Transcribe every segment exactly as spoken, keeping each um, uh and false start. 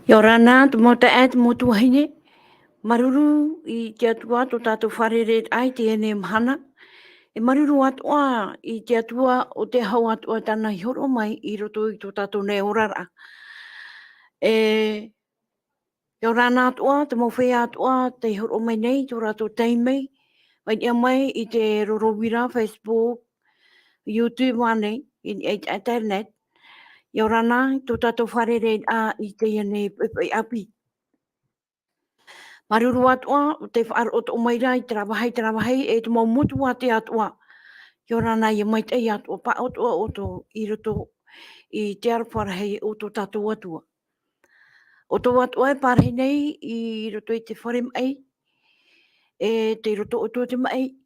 ʻIa ora na, te mau taeaʻe, te mau tuahine. Māuruuru i te Atua tō tātou fārereiraʻa i teie nei mahana. E māuruuru atoʻa i te Atua o te hau atoʻa tāna i hōroʻa mai i roto i tō tātou nei oraraʻa. E, ʻia ora na atoʻa, te mau feiā atoʻa tei hōroʻa mai nei, tō rātou taime, mai niʻa mai i te roro uira, Facebook, YouTube ānei, i, i te internet. ʻIa ora na, tō tātou fārereiraʻa i teie nei poʻipoʻi ʻāpī. Māuruuru atoʻa, tē faʻaroʻo atoʻa mai ra i terā vāhi, terā vāhi, e te mau motu atoʻa. ʻIa ora na, ʻia maitaʻi atoʻa, pāʻatoʻa ʻoutou i roto i te aroha rahi o tō tātou Atua. ʻOutou atoʻa e pārahi nei i roto i te fare maʻi, e tei roto ʻoutou i te maʻi.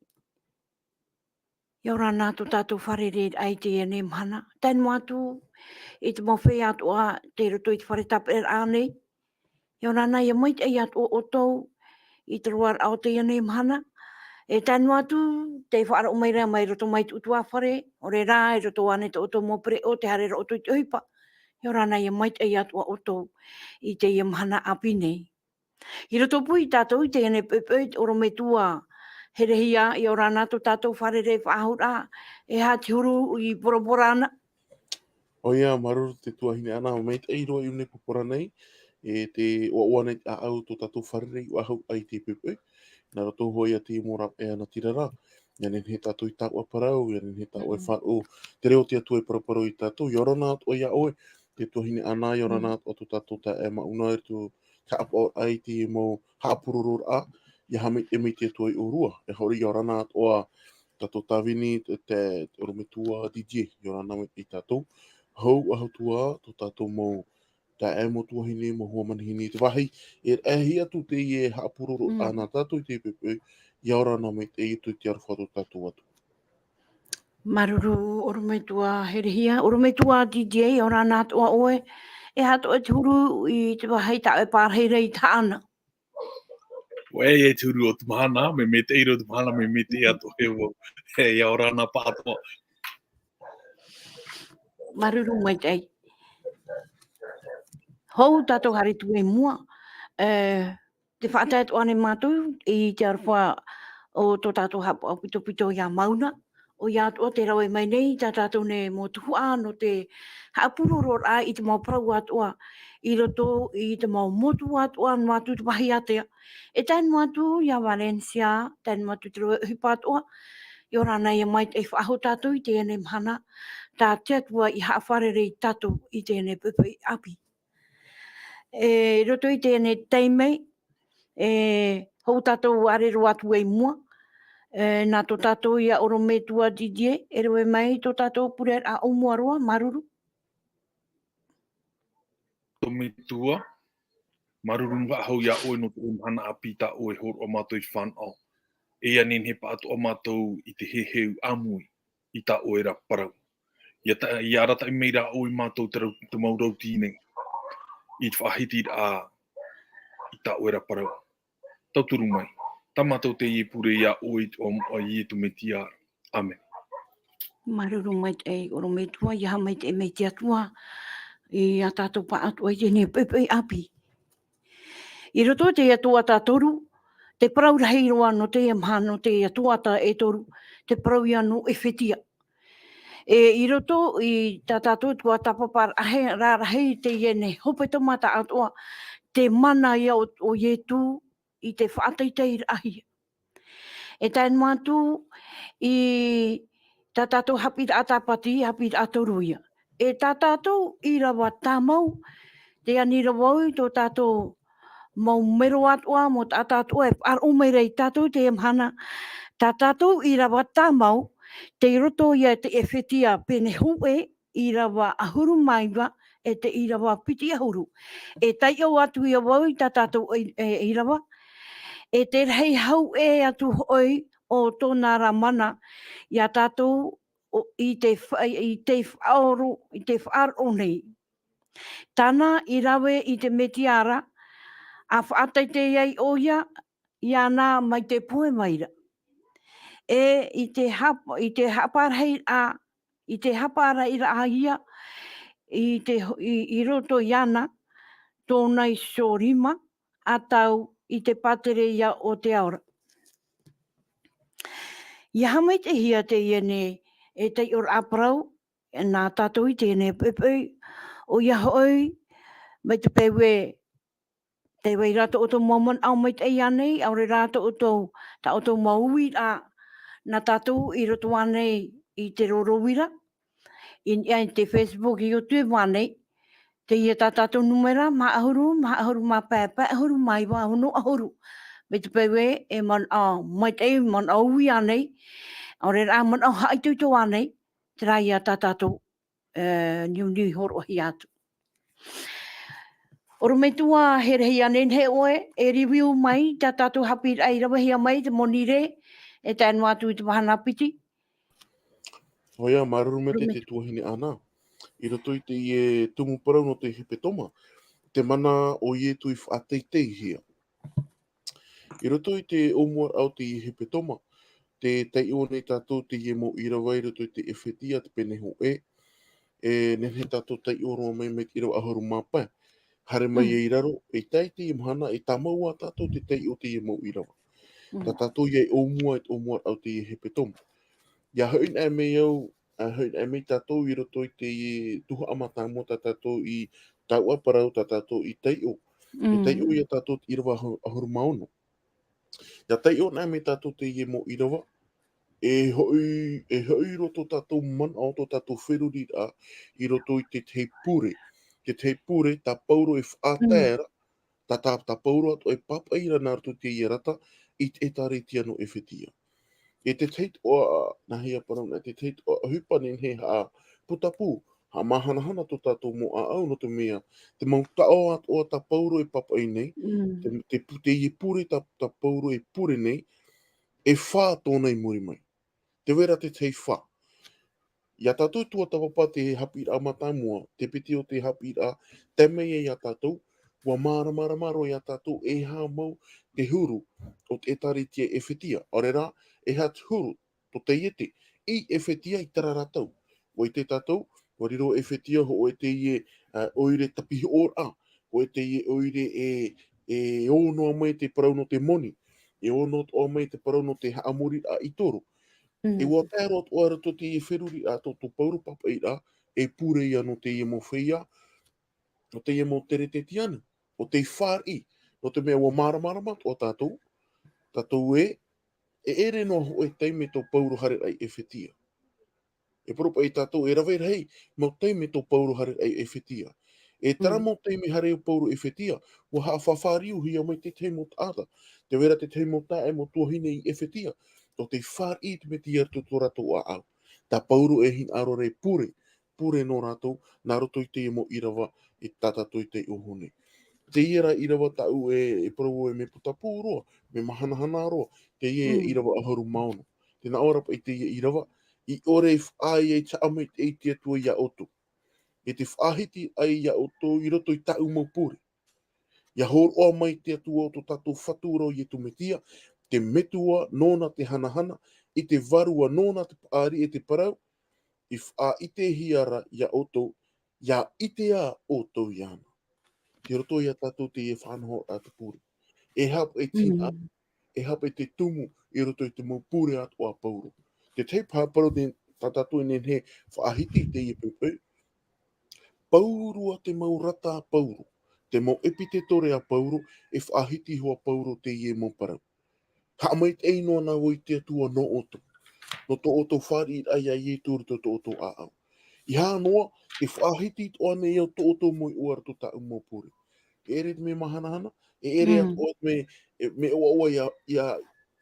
ʻIa ora na tō tātou fārereiraʻa i teie nei mahana. Tae noa atu i te mau feiā atoʻa tei roto i te fare tāpeʻaraʻa nei. ʻIa ora na, ʻia maitaʻi atoʻa ʻoutou i te roaraʻa o teie nei mahana. E tae noa atu, tē faʻaroʻo mai ra mai roto mai te ʻutuāfare, ʻaore rā, i roto ānei tō ʻoutou mau pereʻoʻo, tē haere ra ʻoutou i te ʻohipa. ʻIa ora na, ʻia maitaʻi atoʻa ʻoutou i teie mahana ʻāpī nei. I roto pū ia tātou i teie nei poʻipoʻi, te ʻorometua Herehia, ʻia ora na tō tātou fārerei faʻahou ra, e aha te huru i porapora ana? ʻOia, māuruuru te tuahine Ana, maitaʻi roa i ʻō nei e porapora nei, e tē ʻoaʻoa nei te ʻāʻau tō tātou fārerei faʻahou i teie poʻipoʻi. Nā roto hoʻi ia te mau rāveʻa anatirara, ʻia nehenehe tātou e taoʻa parau, ʻia nehenehe tāoʻa e faʻaroʻo te reo o te Atua e paraparau ia tātou. ʻIa ora na atoʻa ia ʻoe, te tuahine Ana, ʻia ora na atoʻa tō tātou taeaʻe Mauna, e tō te haʻapaʻoraʻa i te mau haʻapurororaʻa, ʻia haʻamaitaʻi mai te Atua ia ʻōrua. E hori, ʻia ora na atoʻa tātou tāvini, te, te, te ʻorometua Didier, ʻia ora na maitaʻi ia tātou. Hou ā, hou atoʻa tō tātou mau taeaʻe, mau tuahine, mau hoa manihini, te vāhi e raʻehia atu teie haʻapurororaʻa nā tātou i teie poʻipoʻi, ʻia ora na maitaʻi atu i te aroha o tō tātou Atua. Māuruuru ʻorometua Herehia, ʻorometua Didier, ʻia ora na atoʻa ʻoe, e aha atoʻa te huru i te vāhi tā ʻoe e pārahi ra i tāʻana? ʻOe, e te huru o te mahana, mea maitaʻi roa te mahana, mea maitaʻi atoʻa vau. E, ʻia ora na pāʻatoʻa. Māuruuru maitaʻi. Hou tātou haere atu i mua, e, tē faʻatae atoʻa nei mātou i te aroha o tō tātou haʻapaʻo ʻaupitopito ia Mauna, ʻoia atoʻa tē rave mai nei i tā tātou nei mau tuhaʻa nō te haʻapurororaʻa i te mau parau atoʻa i roto i te mau motu atoʻa, noa atu te vāhi ātea. E tae noa atu ia Valencia, tae noa atu te rave ʻohipa atoʻa, ʻia ora na, ʻia maitaʻi faʻahou tātou i teie nei mahana, tā te Atua i haʻafārerei ia tātou i teie nei poʻipoʻi ʻāpī. E, i roto i teie nei taime, e, hou tātou haere roa atu i mua, e, nā tō tātou ia ʻorometua Didier, e rave mai tō tātou pureraʻa ʻōmua roa, māuruuru. ʻOrometua, māuruuru faʻahou ia ʻoe nō te mahana ʻāpī tā ʻoe e hōroʻa mātou i te fānaʻo. E ʻia nehenehe pāʻatoʻa mātou i te heheu ʻāmui i tā ʻoe ra parau. ʻIa ta-, ʻia arataʻi mai rā ʻoe ia mātou te rau-, te mau rauti nei, i te faʻahitiraʻa i tā ʻoe ra parau. Tauturu mai. Tā mātou teie pure ia ʻoe i te iʻoa o Ietu Metia. ʻĀmene. Māuruuru maitaʻi, ʻorometua, ʻia haʻamaitaʻi mai te Atua ia tātou pāʻatoʻa i teie nei poʻipoʻi ʻāpī. I roto i te Atua tā toru, te parau rahi roa nō teie mahana, nō te Atua tā e toru, te parau ia nō ʻEfetia. E, i roto i tā tātou tuatāpapa rahi, rarahi teie nei hepetoma tāʻatoʻa, te mana ia o, o Ietu i te faʻateiteiraʻahia. E tae noa atu i tā tātou haʻapiʻiraʻa tāpati, haʻapiʻiraʻa toru ia. E tā tātou ʻīrava tāmau, tē ani ra vau i tō tātou mau mero atoʻa, mau taʻata atoʻa e faʻaroʻo mai ra ia tātou i teie mahana. Tā tātou ʻīrava tāmau, tei roto ia i te ʻEfetia pene hōʻē, ʻīrava ʻahuru mā iva, e te ʻīrava piti ʻahuru. E taiʻo atu ia vau i tā tātou ʻī-, e, ʻīrava, e te rahi hauʻē atu hoʻi o tōna ra mana ia tātou o, i te fa-, i te faʻaroʻo, i te faʻaroʻo nei. Tāna i rave i te Metia ra, ʻa faʻateitei ai ʻoia iāna mai te pohe mai ra. E i te hap-, i te haʻapārahi ra, i te haʻapārahi ra ia, i te ho-, i, i roto iāna, tōna iho rima, ʻa tau i te pātereia o te ao ra. ʻIa haʻamaitaʻihia teie nei e taiʻoraʻa parau, nā tātou i teie nei poʻipoʻi, ʻoia hoʻi, mai te peu ē, tē vai ra tō ʻoutou mau manaʻo maitaʻi ānei, ʻaore rā tō ʻoutou, tā ʻoutou mau uiraʻa, nā tātou i roto ānei i te roro uira, i niʻa i te Facebook, i YouTube ānei, teie tā tātou nūmera, maha ʻahuru, maha ʻahuru mā pae, pae ʻahuru mā iva, ono ʻahuru. Mai te peu ē, e manaʻo maitaʻi, manaʻo ui ānei, ʻaore rā manaʻo haʻitoito ānei, terā ia tā tātou, e, niuniu hōroʻahia atu. ʻOrometua, here hia nehenehe ʻoe, e review mai, tā tātou haʻapiʻiraʻa i ravehia mai, te moni rē, e tae noa atu i te mahana piti. ʻOia, māuruuru maitaʻi te tuahine Ana. I roto i teie tumu parau nō te hepetoma, te mana o Ietu i faʻateiteihia. I roto i te ʻōmuaraʻa o teie hepetoma, tē taiʻo nei tātou teie mau ʻīrava i roto i te Efetia, te pene hōʻē, e nehenehe tātou taiʻo roa mai, mai te ʻīrava ʻahuru mā pae. Haere mai Mm. i raro, e tae i teie mahana, e tāmau ā tātou te taiʻo teie mau ʻīrava. Mm. Tā tātou ʻia ʻōmua, i te ʻōmuaraʻa o teie hepetoma. ʻIa hoʻi anaʻe mai au, ʻa hoʻi anaʻe mai tātou i roto i teie tuhaʻa mātāmua tā tātou i taua parau, tā tātou i taiʻo. E Mm. taiʻo ia tātou te ʻīrava ʻahu-, ʻahuru mā ono. ʻIa taiʻo anaʻe mai tātou teie mau ʻīrava, e hoʻi, e hoʻi roa tō tātou manaʻo, tō tātou feruriraʻa, i roto i te tahi pure. Te tahi pure, tā Pauro e faʻatae Mm. ra, tā, tā, tā Pauro atoʻa e pāpaʻi ra nā roto i teie rata, i te ʻĒtārētia nō Efetia. E te tahi atoʻa, nā hea parau na, te tahi atoʻa ʻohipa nehenehe haʻaputapū, haʻamāhanahana tō tātou mau ʻāʻau, nō te mea, te mau taʻo atoʻa tā Pauro e pāpaʻi nei, Mm. te, te pu-, teie pure tā, tā Pauro e pure nei, e fā tōna i muri mai. Tē vai ra te tahi fā. Ia tātou tuatāpapa te haʻapiʻiraʻa mātāmua, te piti o te haʻapiʻiraʻa, tae mai ai ia tātou, ʻua māramarama roa ia tātou e aha mau te huru o te ʻĒtārētia Efetia, ʻaore rā, e aha te huru tō te iete i Efetia i terā ra tau. ʻUa ʻite tātou, ʻua riro Efetia hōʻē teie, ā, ʻoire tāpihoʻoraʻa, hōʻē teie ʻoire e, e ō noa mai te parau nō te moni, e ō noa atoʻa mai te parau nō te haʻamoriraʻa i toro. Mm. E ʻua tae roa atoʻa i roto i teie feruriraʻa tō, tō Pauro pāpaʻiraʻa, e pure ia nō teie mau feiā, nō teie mau teretetiāna, ʻo tei fāriʻi, nō te mea ʻua māramarama atoʻa tātou, tātou ē, e ʻere noa hōʻē taime tō Pauro haereraʻa i Efetia. E parau paʻi tātou, e rave rahi mau taime tō Pauro haereraʻa i Efetia. E terā Mm. mau taime haere o Pauro i Efetia, ʻua haʻafāriuhia mai te tahi mau taʻata. Tē vai ra te tahi mau taeaʻe, mau tuahine i Efetia, ʻo tei fāriʻi i te Mesia i roto i tō rātou ʻāʻau. Tā Pauro e hinaʻaro ra e pure, pure nō rātou, nā roto i teie mau ʻīrava i tā tātou i taiʻo nei. Teie rā ʻīrava tāʻu e, e parau e mea putapū roa, mea māhanahana roa, teie Mm. ʻīrava ʻahuru mā ono. Tē nā ʻō ra paʻi teie ʻīrava, i ʻore e faʻaea i te haʻamaitaʻi te Atua ia ʻoutou. E te faʻahiti ai ia ʻoutou i roto i tāʻu mau pure. ʻIa hōroʻa mai te Atua o tō tātou Fatu ra ʻo Ietu Mesia, te Metua nōna te hanahana, i te Vārua nōna te paʻari e te parau, i faʻaʻitehia ra ia ʻoutou, ʻia ʻite ā ʻoutou iāna. I roto ia tātou teie faʻanahoraʻa te pure. E aha paʻi te hinaʻaro, Mm. e aha paʻi te tumu i roto i te mau pure atoʻa a Pauro. Te tahi paha parau te, tā tātou e nehenehe faʻahiti i teie poʻipoʻi. Pauroa te mau rata a Pauro, te mau ʻepitetore a Pauro, e faʻahiti iho ā Pauro teie mau parau. Haʻamaitaʻi noa nā vau i te Atua nō ʻoutou. Nō tō ʻoutou fāriʻiraʻa ia Ietu i roto i tō ʻoutou ʻāʻau. ʻEiaha noa, e faʻahiti atoʻa nei au tō ʻoutou mau iʻoa i roto i tāʻu mau pure. E ʻere te mea māhanahana, e ʻere Mm. atoʻa te mea, e, mea ʻoaʻoa ia, ia,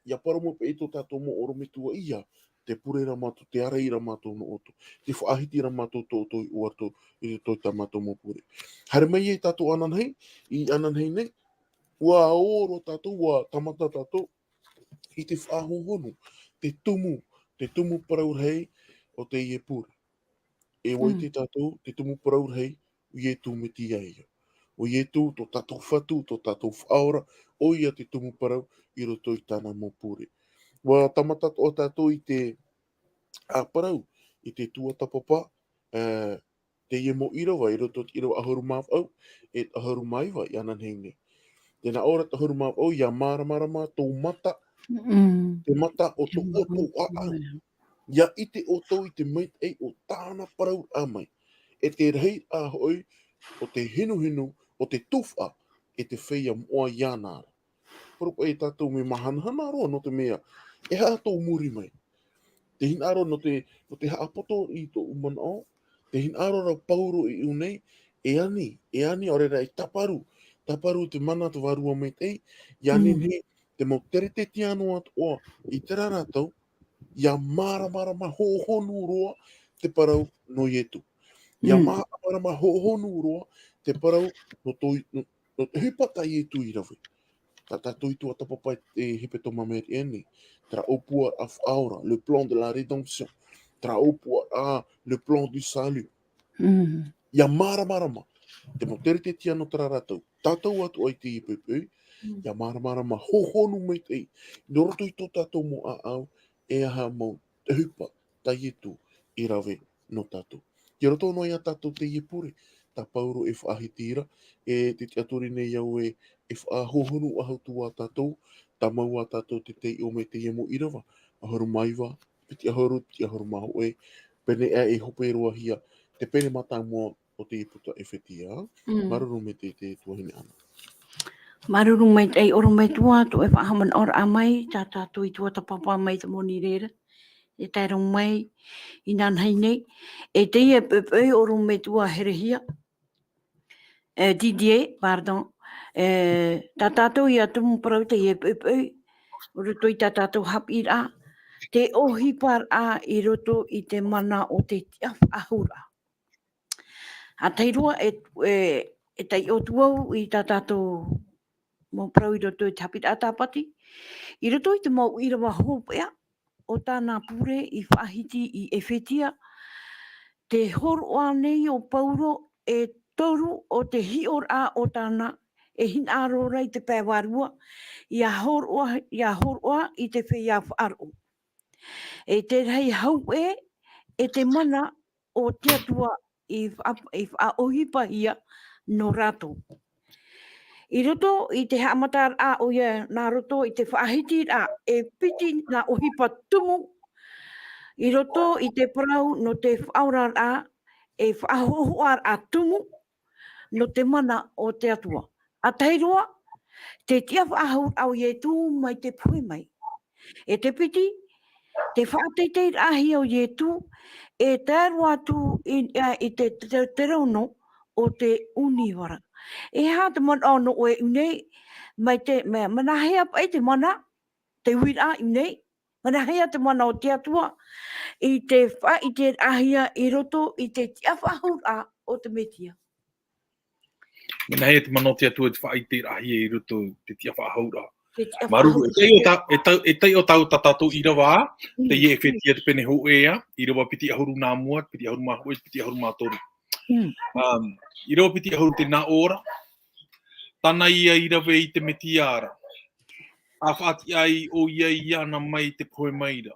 ia parau mai paʻi tō tātou mau ʻorometua ia, tē pure ra mātou, tē ārai ra mātou nō ʻoutou, tē faʻahiti ra mātou tō ʻoutou iʻoa i roto, i roto i tā mātou mau pure. Haere mai ai tātou ananahi, i ananahi nei, ʻua ō roa tātou, ʻua tāmata tātou i te faʻahohonu, te tumu, te tumu parau rahi o teie pure. E ʻua Mm. ʻite tātou, te tumu parau rahi, ʻo Ietu Mesia ia. ʻO Ietu, tō tātou Fatu, tō tātou Faʻaora, ʻoia te tumu parau i roto i tāna mau pure. ʻUa tāmata atoʻa tātou i te, ā, parau, i te tuatāpapa, ā, teie mau ʻīrava i roto i te ʻīrava ʻahuru mā vaʻu, e ʻahuru mā iva i ʻananahi nei. Tē nā ʻō ra te ʻahuru mā vaʻu, ʻia māramarama tō mata, Mm. te mata o tō ʻoutou ʻāʻau. ʻIa ʻite ʻoutou i te maitaʻi o tāna parauraʻa mai. E te rahiraʻa hoʻi o te hinuhinu, o te tufaʻa, e te feiā moʻa iāna ra. Parau paʻi e tātou mea māhanahana roa nō te mea, e aha tō muri mai. Tē hinaʻaro nō te, nō te haʻapoto i tōʻu manaʻo, tē hinaʻaro ra Pauro i ʻō nei, e ani, e ani, ʻaore rā e tāparu, tāparu te mana te Vārua Maitaʻi, ʻia ani Mm. nei te mau teretetiano atoʻa i terā ra tau, ʻia māramarama hohonu roa te parau nō Ietu. ʻIa Mm. māramarama hohonu roa te parau nō tō, nō, nō te ʻohipa tā Ietu i rave. Tā tātou i tuatāpapa e hepetoma Mary Ann nei. Terā ʻōpuaraʻa faʻaora, le plan de la rédemption. Terā ʻōpuaraʻa, le plan du salut. Mm. ʻIa māramarama. Te mau teretetiano terā ra tau. Tātou atoʻa i teie poʻipoʻi, ʻia māramarama hohonu maitaʻi. Nō roto i tō tātou mau ʻāʻau, e aha mau ʻohipa tā Ietu i rave nō tātou. I roto noa iā tātou teie pure, tā Pauro e faʻahiti ra, e te tiʻaturi nei au e, e faʻahohonu ʻahu atu ā tātou, tāmau ā tātou te taiʻo mai teie mau ʻīrava, ʻahuru mā iva, piti ʻahuru, piti ʻahuru mā hōʻē, pēneiaʻe e hope roa hia, te pene mātāmua o te puta ʻEfetia, Mm. Māuruuru maitaʻi te tuahine Ana. Māuruuru maitaʻi ʻorometua, tō e faʻahaʻamanaʻoraʻa mai, tā tātou i tuatāpapa mai te moni reira. E tae roa mai, inānahi nei. E teie poʻipoʻi ʻorometua herehia. E, Didier, pardon. E, tā tātou ʻia tumu parau teie poʻipoʻi, ʻo roto i tā tātou haʻapiʻiraʻa, te ʻohiparaʻa i roto i te mana o te tiʻafaʻahouraʻa. ʻA tahi roa, e, e, e taiʻo atu au i tā tātou mau parau i roto i te haʻapiʻiraʻa Tāpati, i roto i te mau ʻīrava hopeʻa o tāna pure i faʻahiti i ʻEfetia, te hōroʻa nei o Pauro e toru o te hiʻoraʻa o tāna e hinaʻaro ra i te pae vārua, ʻia hōroʻa, ʻia hōroʻa i te feiā faʻaroʻo. E te rahi hauʻe, e te mana o te Atua i faʻa-, i faʻaʻohipahia nō rātou. I roto i te haʻamataraʻa ʻoia nā roto i te faʻahitiraʻa, e piti nā ʻohipa tumu, i roto i te parau nō te faʻaoraraʻa, e faʻahohoʻaraʻa tumu, nō te mana o te Atua. ʻA tahi roa, te tiʻafaʻahouraʻa o Ietu mai te pohe mai. E te piti, te faʻateiteiraʻahia o Ietu, e tae roa atu i, i te, te, te rauno o te ʻunivara. E aha te manaʻo nō ʻoe i ʻō nei, mai te, ma-, manahea paʻi te mana, te uiraʻa i ʻō nei, manahea te mana o te Atua, i te faʻaʻiteraʻahia i roto i te tiʻafaʻahouraʻa o te Mesia. Manahea te mana o te Atua i te faʻaʻiteraʻahia i roto i te tiʻafaʻahouraʻa. Te tiʻafaʻahouraʻa. Māuruuru, e taiʻo tā, e tai-, e taiʻo tāu tā tātou ʻīrava, teie ʻEfetia te pene hōʻē, ʻīrava piti ʻahuru nā mua, piti ʻahuru mā hōʻē, piti ʻahuru mā toru. Mm. Um, ʻīrava piti ʻahuru tē nā ʻō ra, tāna ia i rave i te Mesia ra. ʻA faʻatiʻa ai ʻoia iāna mai te pohe mai ra.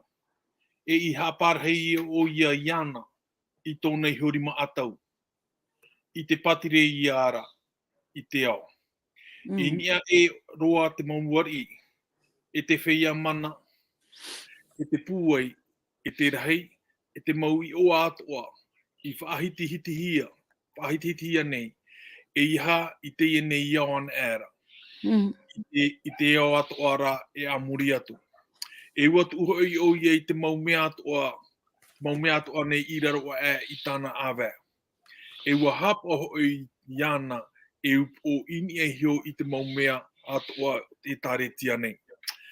E i haʻaparahi ʻoia iāna i tōna iho rima ʻatau, i te pātireia ra i te ao. Mm. I niʻa e roa te mau ariʻi, e te feiā mana, e te pūai, e te rahi, e te mau iʻoa atoʻa, i faʻahitihitihia, faʻahitihitihia nei, e ʻeiaha i teie nei ao anaʻe ra. Mm. I te, i te ao atoʻa ra e a muri atu. E ʻua tuʻu hoʻi ʻoia i te mau mea atoʻa, mau mea atoʻa nei i raro aʻe i tāna ʻāvae. E ʻua haʻapaʻo hoʻi iāna e upoʻo i niʻa iho i te mau mea atoʻa e tāretia nei.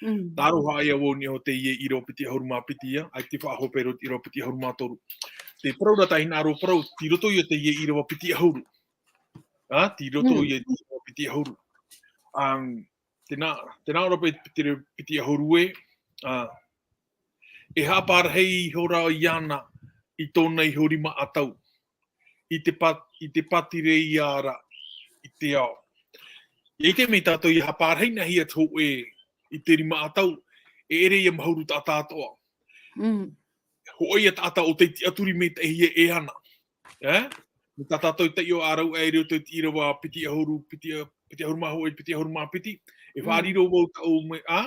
Mm. Tē aroha ai au i niʻa iho teie ʻīrava piti ʻahuru mā piti ia, ʻaita i faʻahope i roto i te ʻīrava piti ʻahuru mā toru. Te parau ra tā hinaʻaro parau, tei roto ia teie ʻīrava piti ʻahuru. Ā, tei roto Mm. ia te ʻīrava piti ʻahuru. Um, tē nā, tē nā ʻō ra paʻi te piti, piti ʻahuru ē, ā, e haʻaparahi ihora iāna i tōna iho rima ʻatau, i te pā-, i te pātireia ra i te ao. ʻIa ʻite mai tātou ʻia haʻaparahi nā hea te hōʻē i te rima ʻatau, e ʻere ʻia mahuru taʻata atoʻa. Mm. Hōʻē ia taʻata ʻo tei tiʻaturi maitaʻihia e ana. Eh? Nō tā tātou i taiʻo ā rāua i roto i te ʻīrava piti ʻahuru, piti, piti ʻahuru mā hōʻē, piti ʻahuru mā piti, e Mm. faʻariro vau i tāʻu mea,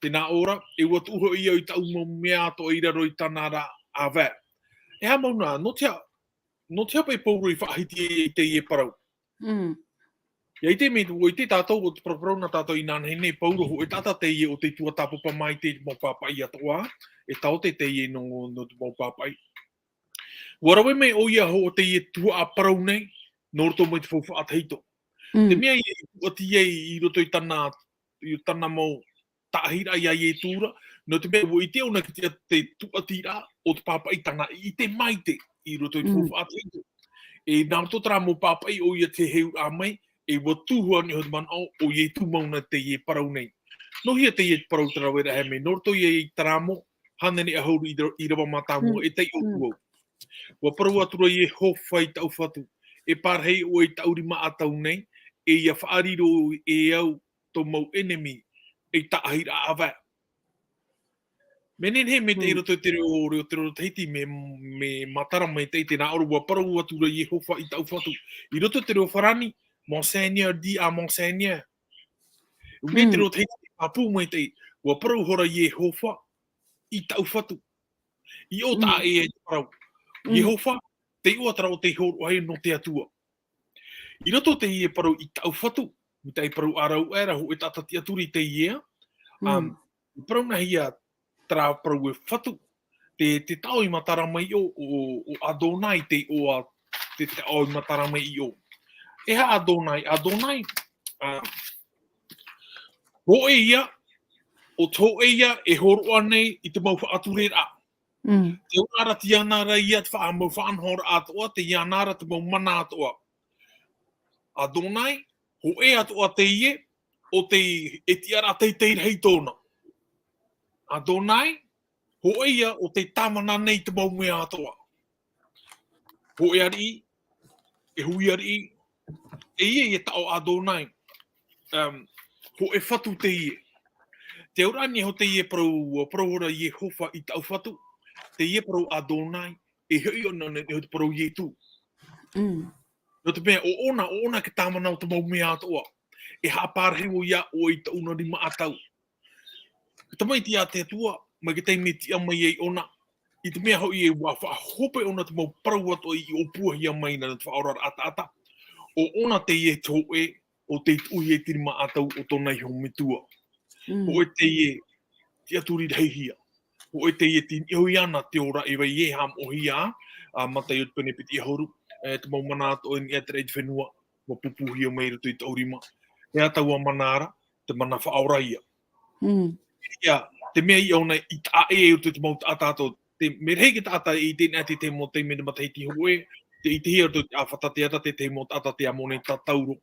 tēnā ʻō ra, e ʻua tuʻu hoʻi au i tāʻu mau mea atoʻa i raro i tāna ra ʻāvae. E aha mau nā, nō te aha, nō te aha paʻi Pauro i faʻahiti i teie parau? Mm. ʻIa ʻite mai, ʻua ʻite tātou ʻo te paraparau nā tātou inānahi nei, Pauro hōʻē taʻata teie ʻo tei tuatāpapa mai te mau pāpaʻi atoʻa, e taote teie nō, nō te mau pāpaʻi. ʻUa rave mai ʻoia hoʻi teie tuhaʻa parau nei, nō roto mai te faufaʻa tahito. Mm. Te mea ia i tuʻati ai i roto i tāna, i tāna mau taʻahiraʻa iā Ietu ra, nō te mea ʻua ʻite ʻōna ki te, te tuʻatiraʻa o te pāpaʻi tāna i ʻite maite i roto i te Mm. faufaʻa tahito. E nā roto terā mau pāpaʻi ʻoia te heheuraʻa mai, e ʻua tuhu anaʻe hoʻi te manaʻo, ʻo Ietu mau nā teie parau nei. Nō hea teie parau te rave rahi mai, nō roto ia i Teramo, hānere ʻahuru ʻīra-, ʻīrava mātāmua, Mm. e taiʻo Mm. atu au. ʻUa parau atu ra Iehova i tāʻu Fatu, e pārahi ʻoe i tāʻu rima ʻatau nei, e ʻia faʻariro e au tō mau ʻenemi, ei taʻahiraʻa ʻāvae. Mea nehenehe mai te Mm. roto i te reo, reo, te reo Tahiti, mea, mea matara mai te, tēnā ʻō ra ʻua parau atu ra Iehova i tāʻu Fatu. I roto i te reo Farāni, Monseigneur dit à Monseigneur. Mai te Mm. reo Tahiti, pāpū mai te, ʻua parau hoʻi ra Iehova i tāʻu Fatu. I ʻō tā Mm. e ai te parau. Mm. Iehova, tei ʻō terā ʻo tei hōroʻahia nō te Atua. I roto teie parau i tāʻu Fatu, mai te parau ʻāraʻuaʻe ra, hōʻē taʻata tiʻaturi teie, Mm. um, i parau nā hea terā parau e Fatu, te, te taʻo i matara mai ʻō, ʻo, ʻo Adonai te iʻoa, te, te taʻo i matara mai ʻō. E aha Adonai, Adonai, uh, hōʻē ia, ʻo te hōʻē ia e hōroʻa nei i te mau faʻatureraʻa. Mm. Te auraʻa ra, teie ana ra ia te faʻa-, mau faʻanahoraʻa atoʻa, teie ana ra te mau mana atoʻa. Adonai, hōʻē atoʻa teie, ʻo tei, e tiʻaraʻa teitei rahi tōna. Adonai, hōʻē ia ʻo tei tāvana nei te mau mea atoʻa. Hōʻē ariʻi, e hui ariʻi, teie e taʻo Adonai. Um, hōʻē Fatu teie. Te auraʻa nei hoʻi teie parau, parau hoʻi ra Iehova i tāʻu Fatu. Teie parau Adonai, e hoʻi ʻōna nei hoʻi te parau Ietu. Mm. Nō te mea, ʻo ʻōna, ʻo ʻōna te tāvana o te mau mea atoʻa. E haʻapārahi ʻoia iā ʻoe i tāʻu rima ʻatau. Tamaiti a te Atua, mai te taime e tiʻa mai ai ʻōna, i te mea hoʻi ē ʻua faʻahope ʻōna te mau parau atoʻa i ʻōpuahia mai nā te Faʻaora Ataata. ʻO ʻōna teie te hōʻē, ʻo tei tuʻuhia i te rima ʻatau o tōna iho metua. Mm. Hōʻē teie tiʻaturi rahihia. Hōʻē teie tei niʻa iho iāna te ora e vai ē haʻamoʻahia, ā, Mataio te pene piti ʻahuru, e, te mau mana atoʻa i niʻa i te raʻi o te fenua, ʻua pūpūhia mai i roto i tāʻu rima. E aha taua mana ra, te mana faʻaora ia. Mm. Ia, te mea i ʻōna i taʻa ʻē i roto i te mau taʻata atoʻa, te, mea rahi te taʻata i ʻite nā te, te mau taime matahiti hōʻē, tē ʻitehia i roto i te ʻāfata teata, te, te mau taʻata te amo nei tātauro,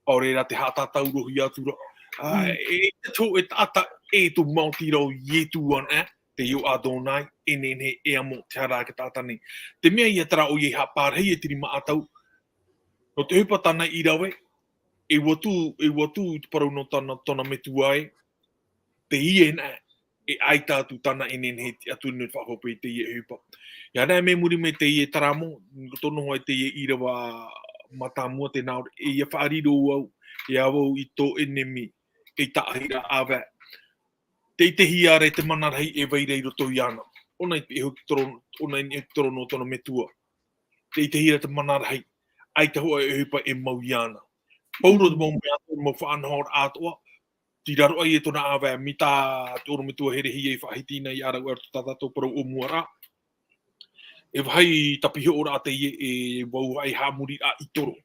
ʻaore rā tē haʻatātaurohia atu ra. Ā, Mm. e, e te tō, e taʻata, e tō maoti rā ʻo Ietu anaʻe, te iʻoa Adonai, e nehenehe e amo, te aha rā te taʻata nei. Te mea ia terā ʻoia i haʻapārahi e te rima ʻatau, nō te ʻohipa tāna i rave, e ʻua tuʻu, e ʻua tuʻu i te parau nō tāna, tōna metua ē, teie anaʻe, e ʻaita atu tāna e nehenehe e tiʻaturi nō te faʻahope i teie ʻohipa. Ia anaʻe mai muri mai teie Teramo, i roto noa i teie ʻīrava mātāmua, tēnā ʻō ra, e ʻia faʻariro au, e au i tō ʻenemi, ei taʻahiraʻa ʻāvae. Tē ʻitehia ra te mana rahi e vai ra i roto iāna. ʻŌna i te iho te torono, ʻōna i niʻa i te torono o tōna metua. Tē ʻitehia ra te mana rahi. ʻAita hōʻē ʻohipa e mau iāna. Pauro te Mm. mau mea atoʻa, mau faʻanahoraʻa atoʻa, tei raro aʻe i tōna ʻāvae, mai tā te ʻorometua herehia i faʻahiti na i ʻāraʻuaʻe i roto i tā tātou parau ʻōmuaraʻa. E vāhi tāpihoʻoraʻa teie e vau ai haʻamoriraʻa i toro.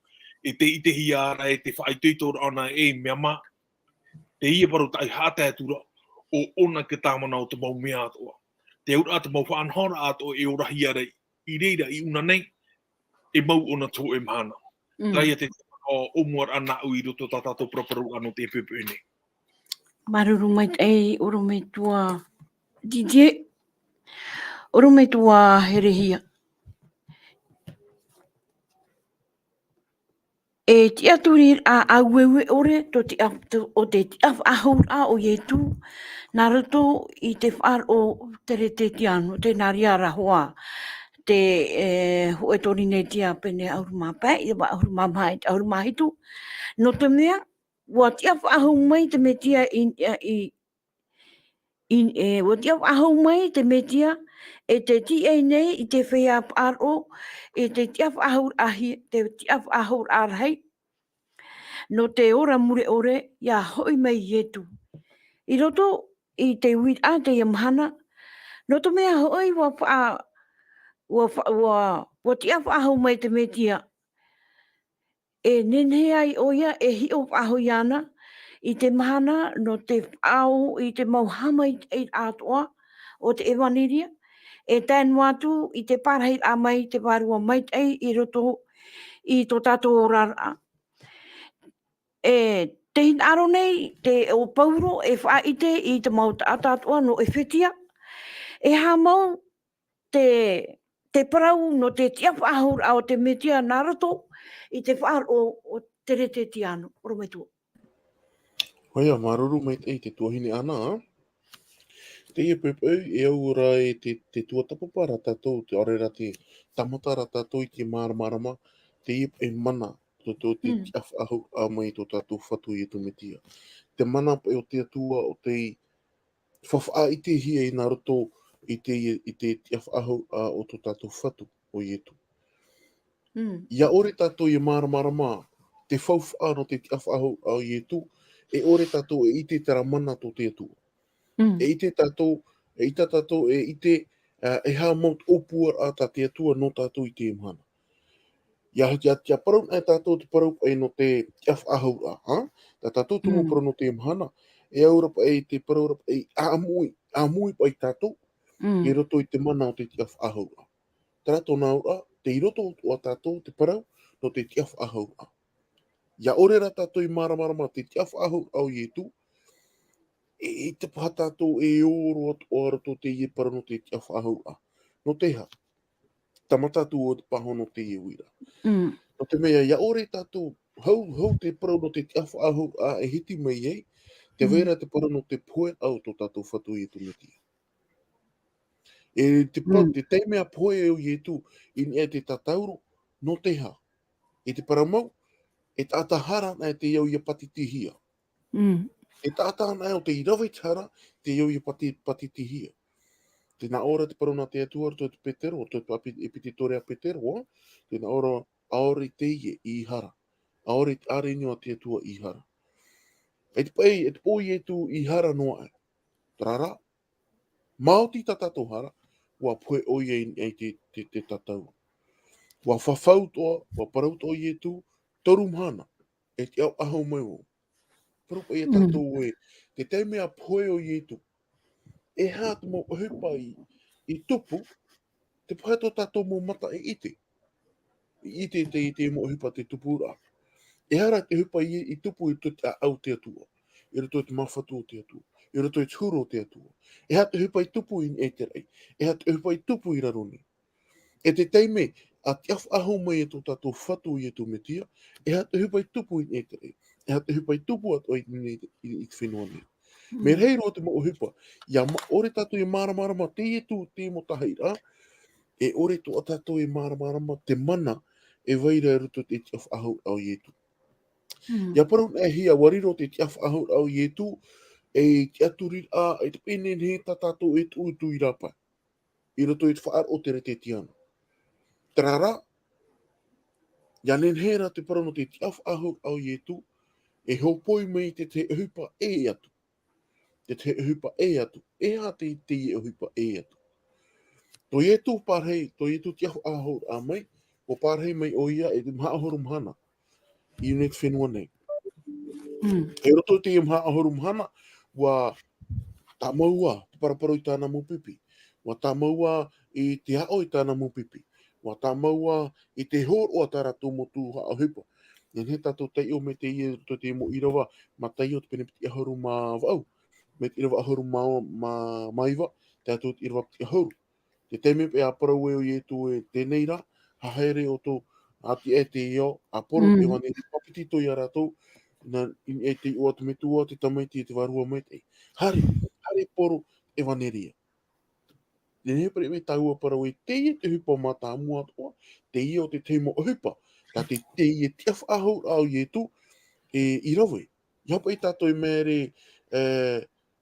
E tē ʻitehia ra e te faʻaitoitoraʻa ʻōna e mea mā. Teie parau tāʻu i haʻatae atu ra, ʻo ʻōna te tāvana o te mau mea atoʻa. Te auraʻa te mau faʻanahoraʻa atoʻa e orahia ra i reira i ʻōna nei, e mau ʻōna te hōʻē mahana. Mm. Terā ia te, ʻo, ʻōmuaraʻa nāʻu i roto i tā tātou paraparau nō te poʻipoʻi nei. Māuruuru maitaʻi, ʻorometua Didier. ʻOrometua herehia. E tiʻaturi a, aueue ʻore, tō te a, tō, ʻo te tiʻafaʻahouraʻa o Ietu, nā roto i te faʻaroʻo teretetiano, tēnā reira hoʻi, te, e, hōʻē Torinetia pene ʻahuru mā pae, ʻīrava ʻahuru mā maha i te ʻahuru mā hitu. Nō te mea, ʻua tiʻa faʻahou mai te Metia i, i, i, e, ʻua tiʻa faʻahou mai te Metia, e tē tīaʻi nei i te feiā faʻaroʻo, e te tiʻa faʻahou rahi, te tiʻa faʻahou rahi, nō te ora mure ʻore, ʻia hoʻi mai Ietu. I roto i te uiraʻa teie mahana, nō te mea hoʻi ʻua faʻa-, ʻua fa-, ʻua, ʻua tiʻa faʻahou mai te Metia, e nehenehe ai ʻoia e hiʻo faʻahou iāna, i te mahana nō te faʻaō i te mau haʻamaitaʻiraʻa atoʻa o te ʻevanelia, e tae noa atu i te pārahiraʻa mai te Vārua Maitaʻi i roto i tō tātou oraraʻa. E, tē hinaʻaro nei te, ʻo Pauro e faʻaʻite i te mau taʻata atoʻa nō ʻEfetia, e aha mau te, te parau nō te tiʻa faʻahouraʻa o te Metia nā roto i te faʻaroʻo o Teretetiano, ʻorometua. ʻOia, māuruuru maitaʻi i te tuahine Ana. Teie poʻipoʻi, e au ra e te, te tuatāpapa ra tātou, te ʻaore ra te tāmata ra tātou i te māramarama, teie e mana, tō, tō te Mm. tiʻa faʻahouraʻa mai tō tātou Fatu Ietu Metia. Te mana paʻi o te Atua o tei faʻaʻitehia i nā roto i te, i te tiʻa faʻahouraʻa o tō tātou Fatu, o Ietu. Mm. ʻIa ʻore tātou e māramarama te faufaʻa nō te tiʻa faʻahouraʻa o Ietu, e ʻore tātou e ʻite terā mana tō te Atua. Mm. E ʻite tātou, e ʻita tātou, e ʻite, ā, e aha mau ʻōpuaraʻa tā te Atua nō tātou i teie mahana. ʻIa, ʻia, ʻia parau anaʻe tātou te parau paʻi nō te tiʻa faʻahouraʻa, ha? Tā tātou tumu Mm. parau nō teie mahana, e au ra paʻi te parau ra paʻi ʻāmui, ʻāmui paʻi tātou, Mm. i roto i te mana o te tiʻa faʻahouraʻa. Terā tōna auraʻa, tei roto atoʻa tātou te parau nō te tiʻa faʻahouraʻa. ʻIa ʻore ra tātou e māramarama te tiʻa faʻahouraʻa o Ietu, e, e te paha tātou e ō roa atoʻa roto teie parau nō te tiʻa faʻahouraʻa. Nō te aha? Tāmata atu ʻoe te pāhono teie uiraʻa. Mm. Nō te mea, ʻia ʻore tātou, hau, hau te parau nō te tiʻa faʻahouraʻa e hiti mai ai, tē Mm. vai ra te parau nō te pohe o tō tātou Fatu Ietu Metia. E te pa-, Mm. te taime a pohe o Ietu i niʻa i te tātauro, nō te aha? E te parau mau, e taʻata hara anaʻe te au ʻia pātitihia. Mm. E taʻata anaʻe ʻo tei rave i te hara, te au ʻia pāti-, pātitihia. Tē nā ʻō ra te parau nā te Atua, roto i te Petero, roto i te ʻepi-, ʻepitetoria a Petero, tē nā ʻō ra, ʻaore teie i hara. ʻAore, ʻaore i niʻa i te Atua i hara. E te paʻi, e te pō Ietu i hara noa aʻe. Terā rā, maoti tā tātou hara, ʻua pohe ʻoia i, i te, te, te tātauro. ʻUa fafau atoʻa, ʻua parau atoʻa Ietu, toru mahana, e tiʻa faʻahou mai vau. Parau paʻi ia Mm. tātou ē, te taime a pohe o Ietu, e aha te mau ʻohipa i, i tupu, te pohe tō tātou mau mata e ʻite. I ʻite te, te mau ʻohipa te tupuraʻa. E aha te ʻohipa i, i tupu i roto i te ʻāʻau o te Atua, i roto i te māfatu o te Atua, i roto i te huru o te Atua. E aha te ʻohipa i tupu i niʻa i te raʻi, e aha te ʻohipa i tupu i raro nei. E te taime a tiʻa faʻahou mai e tō tātou Fatu Ietu Metia, e aha te ʻohipa i tupu i niʻa i te raʻi, e aha te ʻohipa i tupu atoʻa i niʻa i te, i, i te fenua nei. Mm. Mea rahi roa te mau ʻohipa, ʻia ma-, ʻore tātou e māramarama te Ietu, te mau tahiraʻa, e ʻore atoʻa tātou e māramarama te mana e vai ra i roto i te tiʻa faʻahouraʻa o Ietu. Mm. ʻIa parau anaʻe hia, ʻua riro te tiʻa faʻahouraʻa o Ietu, e tiʻaturiraʻa, e te paʻi nehenehe tā tātou e tuʻutuʻu i rāpae. I roto i te faʻaroʻo Teretetiano. Terā rā, ʻia nehenehe ra te parau nō te tiʻa faʻahouraʻa o Ietu, e hōpoi mai i te tahi ʻohipa ʻē atu. Te tahi ʻohipa ʻē atu. E aha te, teie ʻohipa ʻē atu? Tō Ietu pārahi, tō Ietu tiʻa faʻahouraʻa mai, ʻua pārahi mai ʻoia e te maha ʻahuru mahana. I ʻō nei te fenua nei. Mm. I roto i te maha ʻahuru mahana, ʻua tāmau ā te paraparau i tāna mau pipi. ʻUa tāmau ā i te aʻo i tāna mau pipi. ʻUa tāmau ā i te hōroʻa tā rātou mau tuhaʻa ʻohipa. Nehenehe tātou taiʻo mai teie i roto i te mau ʻīrava, Mataio te pene piti ʻahuru mā vaʻu, mai te ʻīrava ʻahuru mā, mā, mā iva, tae atu i te ʻīrava piti ʻahuru. Te taime paʻi a parau ai ʻo Ietu ē, teie nei rā, haere ʻoutou, ʻāti aʻe te ao, ʻa poro Mm. te ʻevaneria, pāpetito ia rātou, nā, i niʻa i te iʻoa o te Metua, te Tamaiti, e te Vārua Maitaʻi. Haere, haere poro te ʻevaneria. nehenehe paʻi mai taua parau ē, teie te ʻohipa mātāmua atoʻa, teie ʻo te tahi mau ʻohipa, tā te, teie tiʻafaʻahouraʻa o Ietu, e, i rave. ʻEiaha paʻi tātou e mea ʻere, e,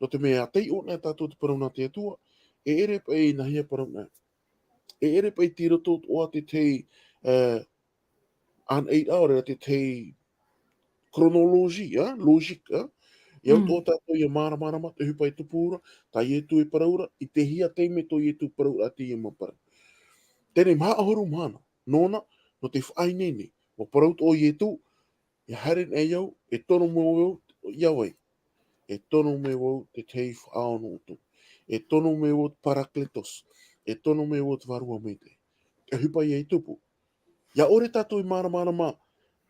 nō te mea taiʻo anaʻe tātou te parau nā te Atua, e ʻere paʻi nā hea parau anaʻe. E ʻere paʻi tei roto atoʻa te tahi, e, ʻanaʻanaraʻa, ʻaore rā te tahi chronologie, ā, logique, ā. E au Mm. atoʻa tātou ʻia māramarama te ʻohipa e tupu ra, tā Ietu e parau ra, i te hea taime tō Ietu parauraʻa teie mau parau. Teie nei maha ʻahuru mahana, nōna, nō te faʻaineine, ʻua parau atoʻa Ietu, ʻia haere nei au, e tono mai vau iā vai. E tono mai vau te tahi faʻaonoono atu. E tono mai vau te Parakletos. E tono mai vau te Vārua Maitaʻi. Te ʻohipa ïa e tupu. ʻIa ʻore tātou e māramarama,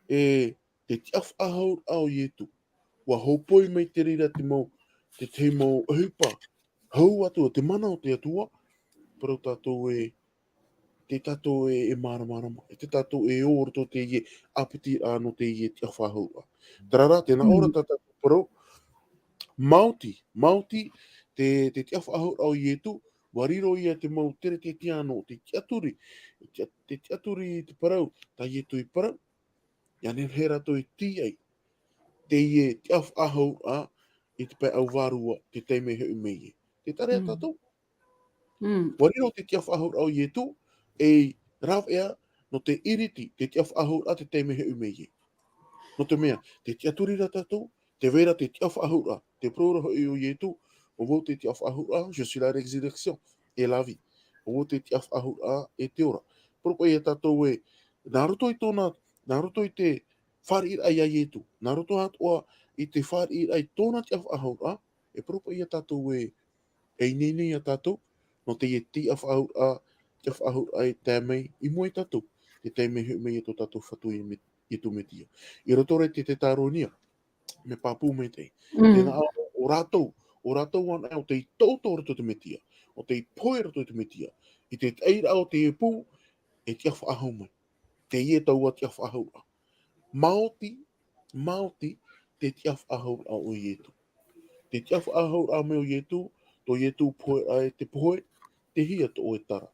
e, te tiʻafaʻahouraʻa o Ietu. ʻUa hōpoi mai te reira te mau, te tahi mau ʻohipa hau atu o te mana o te Atua, parau tātou e, te tātou e, e māramarama, e te tātou e ō roto teie ʻāpitiraʻa nō teie tiʻafaʻahouraʻa. Terā rā, tē nā ʻō ra Mm. tā tātou parau, maoti, maoti te, te tiʻafaʻahouraʻa o Ietu, ʻua riro ïa te mau teretetiano, te tiʻaturi, te, te tiʻaturi i te parau, tā Ietu i parau, ʻia nehenehe rātou e tīaʻi, teie tiʻafaʻahouraʻa i te pae ʻau vārua, te taime e hoʻi mai ai. Tē taea ra Mm. tātou. Mm. ʻUa riro te tiʻafaʻahouraʻa o Ietu, ei rāveʻa nō te ʻiriti, te tiʻafaʻahouraʻa te taime e hoʻi mai ai. Nō te mea, tē tiʻaturi ra tātou, tē vai ra te tiʻafaʻahouraʻa, tē parau ra hoʻi ʻo Ietu, ʻo vau te tiʻafaʻahouraʻa, je suis la résurrection et la vie. ʻO vau te tiʻafaʻahouraʻa e te ora. Parau paʻi iā tātou ē, nā roto i tōna, nā roto i te fāriʻiraʻa iā Ietu, nā roto atoʻa i te fāriʻiraʻa i tōna tiʻafaʻahouraʻa, e parau paʻi iā tātou ē, e ineine iā tātou, nō teie tiʻafaʻahouraʻa, tiʻafaʻahouraʻa e tae mai i mua ia tātou, te taime e hoʻi mai ai tō tātou Fatu Iesu Me-, Iesu Mesia. I roto ra i te Tetaronia, mea pāpū maitaʻi. Mm. Tē nā ʻō ra, ʻo rātou, ʻo rātou anaʻe ʻo tei tauturu i roto i te Mesia, ʻo tei pohe i roto i te Mesia, i te taʻiraʻa o te pū, e tiʻafaʻahou mai. Teie taua tiʻafaʻahouraʻa. Maoti, maoti te tiʻafaʻahouraʻa o Ietu. Te tiʻafaʻahouraʻa mai o Ietu, tō Ietu poheraʻa e te pohe, tei hea tō ʻoe tara.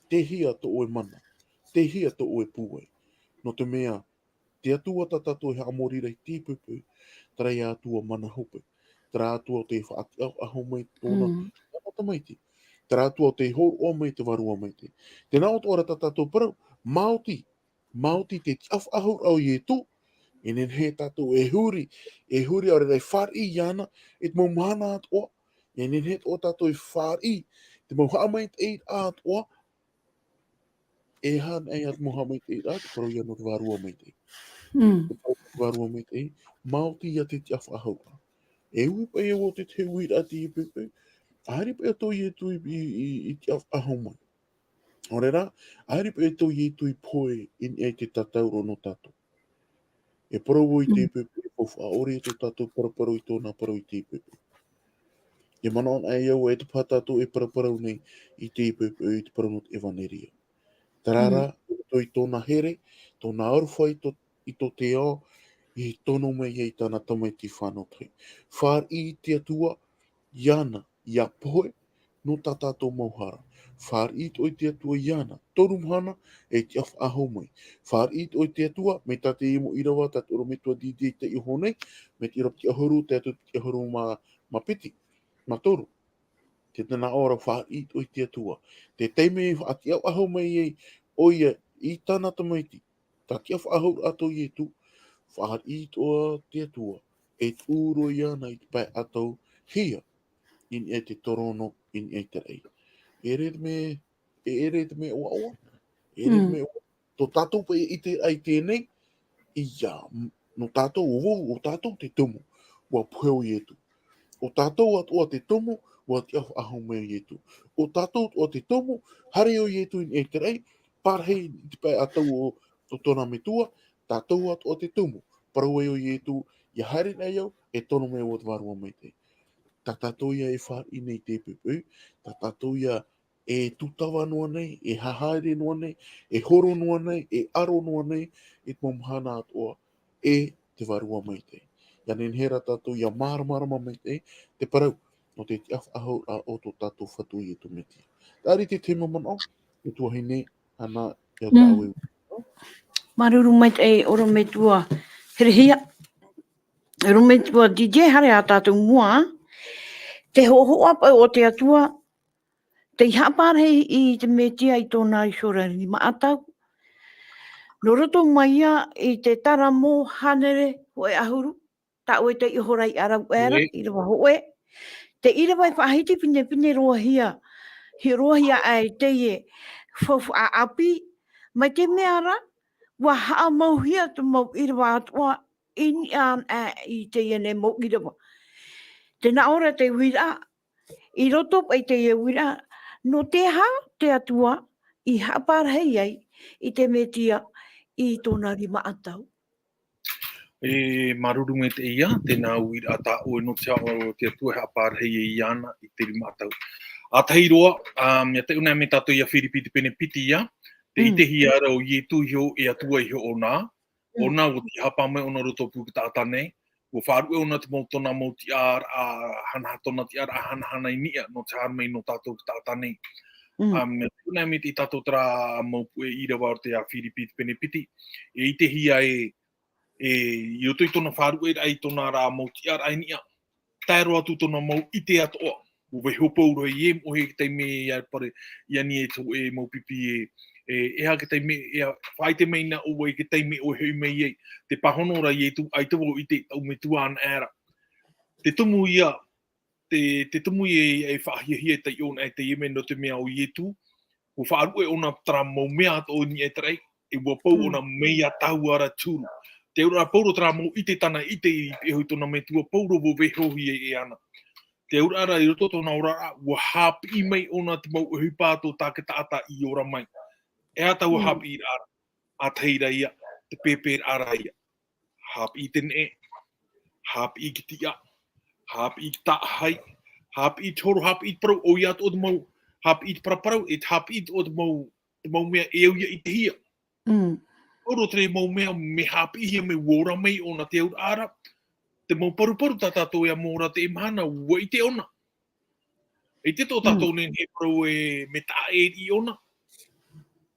Tei hea tō ʻoe mana. Tei hea tō ʻoe pūai. Nō te mea, te Atua tā tātou e haʻamori ra i teie poʻipoʻi, terā ïa Atua mana hope. Terā Atua ʻo tē faʻatiʻafaʻahou mai tōna, Mm. tōna tamaiti. Terā Atua ʻo tē hōroʻa mai te Vārua Maitaʻi. Tē nā ʻō atoʻa ra tā tātou parau, maoti, maoti te tiʻafaʻahouraʻa o Ietu, e nehenehe tātou e huri, e huri ʻaore rā e fāriʻi iāna, i te mau mahana atoʻa, e nehenehe atoʻa tātou e fāriʻi, te mau haʻamaitaʻiraʻa atoʻa, e aha anaʻe ā te mau haʻamaitaʻiraʻa, te parau ïa nō te Vārua Maitaʻi. Mm. Te parau nō te Vārua Maitaʻi, maoti ïa te tiʻafaʻahouraʻa. E ui paʻi au i te, te uiraʻa i teie poʻipoʻi, ʻaita paʻi tō Ietu i, i, i, i tiʻafaʻahou mai. ʻAore rā, ʻaita paʻi tō Ietu i pohe i niʻa i te tatauro nō tātou. E parau vau i teie Mm. poʻipoʻi, e faufaʻa ʻore tō tātou paraparau i tōna parau i teie poʻipoʻi. E manaʻo anaʻe au e te paha tātou e paraparau nei i teie poʻipoʻi i te parau nō te ʻevaneria. Terā rā, Mm. i roto i tōna here, tōna aroha i tō, i tō te ao, i tono mai ai tāna tamaiti fānau tahi. Fāriʻi te Atua, iāna, ʻia pohe, nō tā tātou mau hara. Fāriʻi atoʻa i te Atua iāna, toru mahana, e tiʻafaʻahou mai. Fāriʻi atoʻa i te Atua, mai tā te mau ʻīrava, tā te ʻorometua Didier i taiʻo iho nei, mai te ʻīrava piti ʻahuru, tae atu i te piti ʻahuru mā, mā piti, mā toru. Tē nā ʻō ra, fāriʻi atoʻa i te Atua. Te taime e faʻatiʻafaʻahou mai ai ʻoia i tāna tamaiti, tā tiʻafaʻahouraʻa tō Ietu, fāriʻi atoʻa te Atua, e tuʻu roa iāna i te pae ʻatau hia, i niʻa i te torono, i niʻa i te raʻi. E ʻere te mea, e ʻere te mea ʻoaʻoa, e ʻere te Mm. mea ʻoaʻoa. Tō tātou paʻi e ʻite ai teie nei, ʻia, m-, nō tātou, ʻo vau, ʻo tātou te tumu, ʻua pohe ʻo Ietu. ʻO tātou atoʻa te tumu, ʻua tiʻafaʻahou mai ʻo Ietu. ʻO tātou atoʻa te tumu, haere ʻo Ietu i niʻa i te raʻi, parahi i te pae ʻatau o, o tōna metua, tātou atoʻa te tumu. Parau ai ʻo Ietu, ʻia haere nei au, e tono mai au te Vārua Maitaʻi. Tā tātou ïa e fāriʻi nei i teie poʻipoʻi, tā tātou ïa e tūtava noa nei, e hahaere noa nei, e horo noa nei, e aro noa nei, i te mau mahana atoʻa, e te Vārua Maitaʻi. ʻIa nehenehe rā tātou ʻia māramarama maitaʻi, te parau, nō te tiʻa faʻahou o tō tātou Fatu Iesu Mesia. Tāʻiri te tahi mau manaʻo, e tuahine, ana, e au tāʻoe. Māuruuru maitaʻi, ʻorometua Herehia. ʻOrometua D J, haere ā tātou i mua. Te hōhoʻa paʻi o te Atua, tei haʻaparahi i te Mesia i tōna Iseraelu maʻa tau. Nō roto mai ia i te Taramo hānere hōʻē ʻahuru, tāʻoe tei ʻohora i ʻarau ʻera, ʻīrava hōʻē. Te ʻīrava e faʻahiti pinepine roa hia, hia roa hia aʻe teie faufaʻa ʻāpī, mai te mea ra, ʻua haʻamauhia te mau ʻīrava atoʻa i niʻa aʻe i teie nei mau ʻīrava. Tē nā ʻō ra te uiraʻa, i roto paʻi teie uiraʻa, nō te aha te Atua i haʻaparahi ai i te Mesia i tōna rimaʻa tau. E māuruuru maitaʻi ia, tēnā uiraʻa tā ʻoe nō te aha te Atua e haʻaparahi ai iāna i te rimaʻa tau. ʻA tahi roa, ā, mea taiʻo nei mai tātou ia Firipi te pene piti ia, te Mm. ʻitehia ra ʻo Iesu iho e Atua iho ʻōna, Mm. ʻōna ʻua tīaʻi mai ʻōna i roto pū i te taʻata nei, ʻua faʻaruʻe ʻōna te mau tōna mau tiʻaraʻa, hana tōna tiʻaraʻa hanahana i niʻa, nō te haere mai nō tātou i te taʻata nei. Mm. Ā, mea taiʻo nei mai tātou terā mau puʻe ʻīrava o te ā Firipi te pene piti, e ʻitehia e, e, i roto i tōna faʻaruʻeraʻa i tōna rā mau tiʻaraʻa i niʻa, tae roa atu tōna mau ʻite atoʻa. ʻUa vaiiho Pauro e moʻe i te taime ia pare, i ani e tō e mau pipi e, e, e aha te taime, e aha, faʻaʻite mai na ʻoe i te taime ʻoe hoʻi mai ai. Te pāhono ra Iesu, ʻaita vau ʻite, taʻu metua ana ʻera. Te tumu ia, te, te tumu ia e faʻahiahia e taiʻo nei te ʻīrava nō te mea ʻo Iesu, ʻua faʻaruʻe ʻōna terā mau mea atoʻa i niʻa i te raʻi, e ʻua pau Mm. ʻōna mea tāua ra te huru. Te auraʻa Pauro terā mau ʻite tāna ʻite i, i tōna metua Pauro ʻua vaiihohia e ana. Te auraʻa ra i roto tōna oraraʻa, ʻua haʻapiʻi mai ʻōna te mau ʻohipa atoʻa tā te taʻata i ora mai. E aha taua Mm. haʻapiʻiraʻa ra, ʻa tahi ra ia, te pēpēraʻa ra ia. Haʻapiʻi te neʻe, haʻapiʻi te tiʻa, haʻapiʻi te taʻahae, haʻapiʻi te horo, haʻapiʻi te parau, ʻoia atoʻa te mau, haʻapiʻi te paraparau, e te haʻapiʻi atoʻa te mau, te mau mea e au ia ʻitehia. Mm. Pauro terā mau mea, mea haʻapiʻihia mai ʻua ora mai ʻōna te auraʻa ra, te mau paruparu tā tātou e amo ra teie mahana, ʻua ʻite ʻōna. ʻIte tō Mm. tātou nei he parau e mea taʻa ʻē riʻi ʻōna.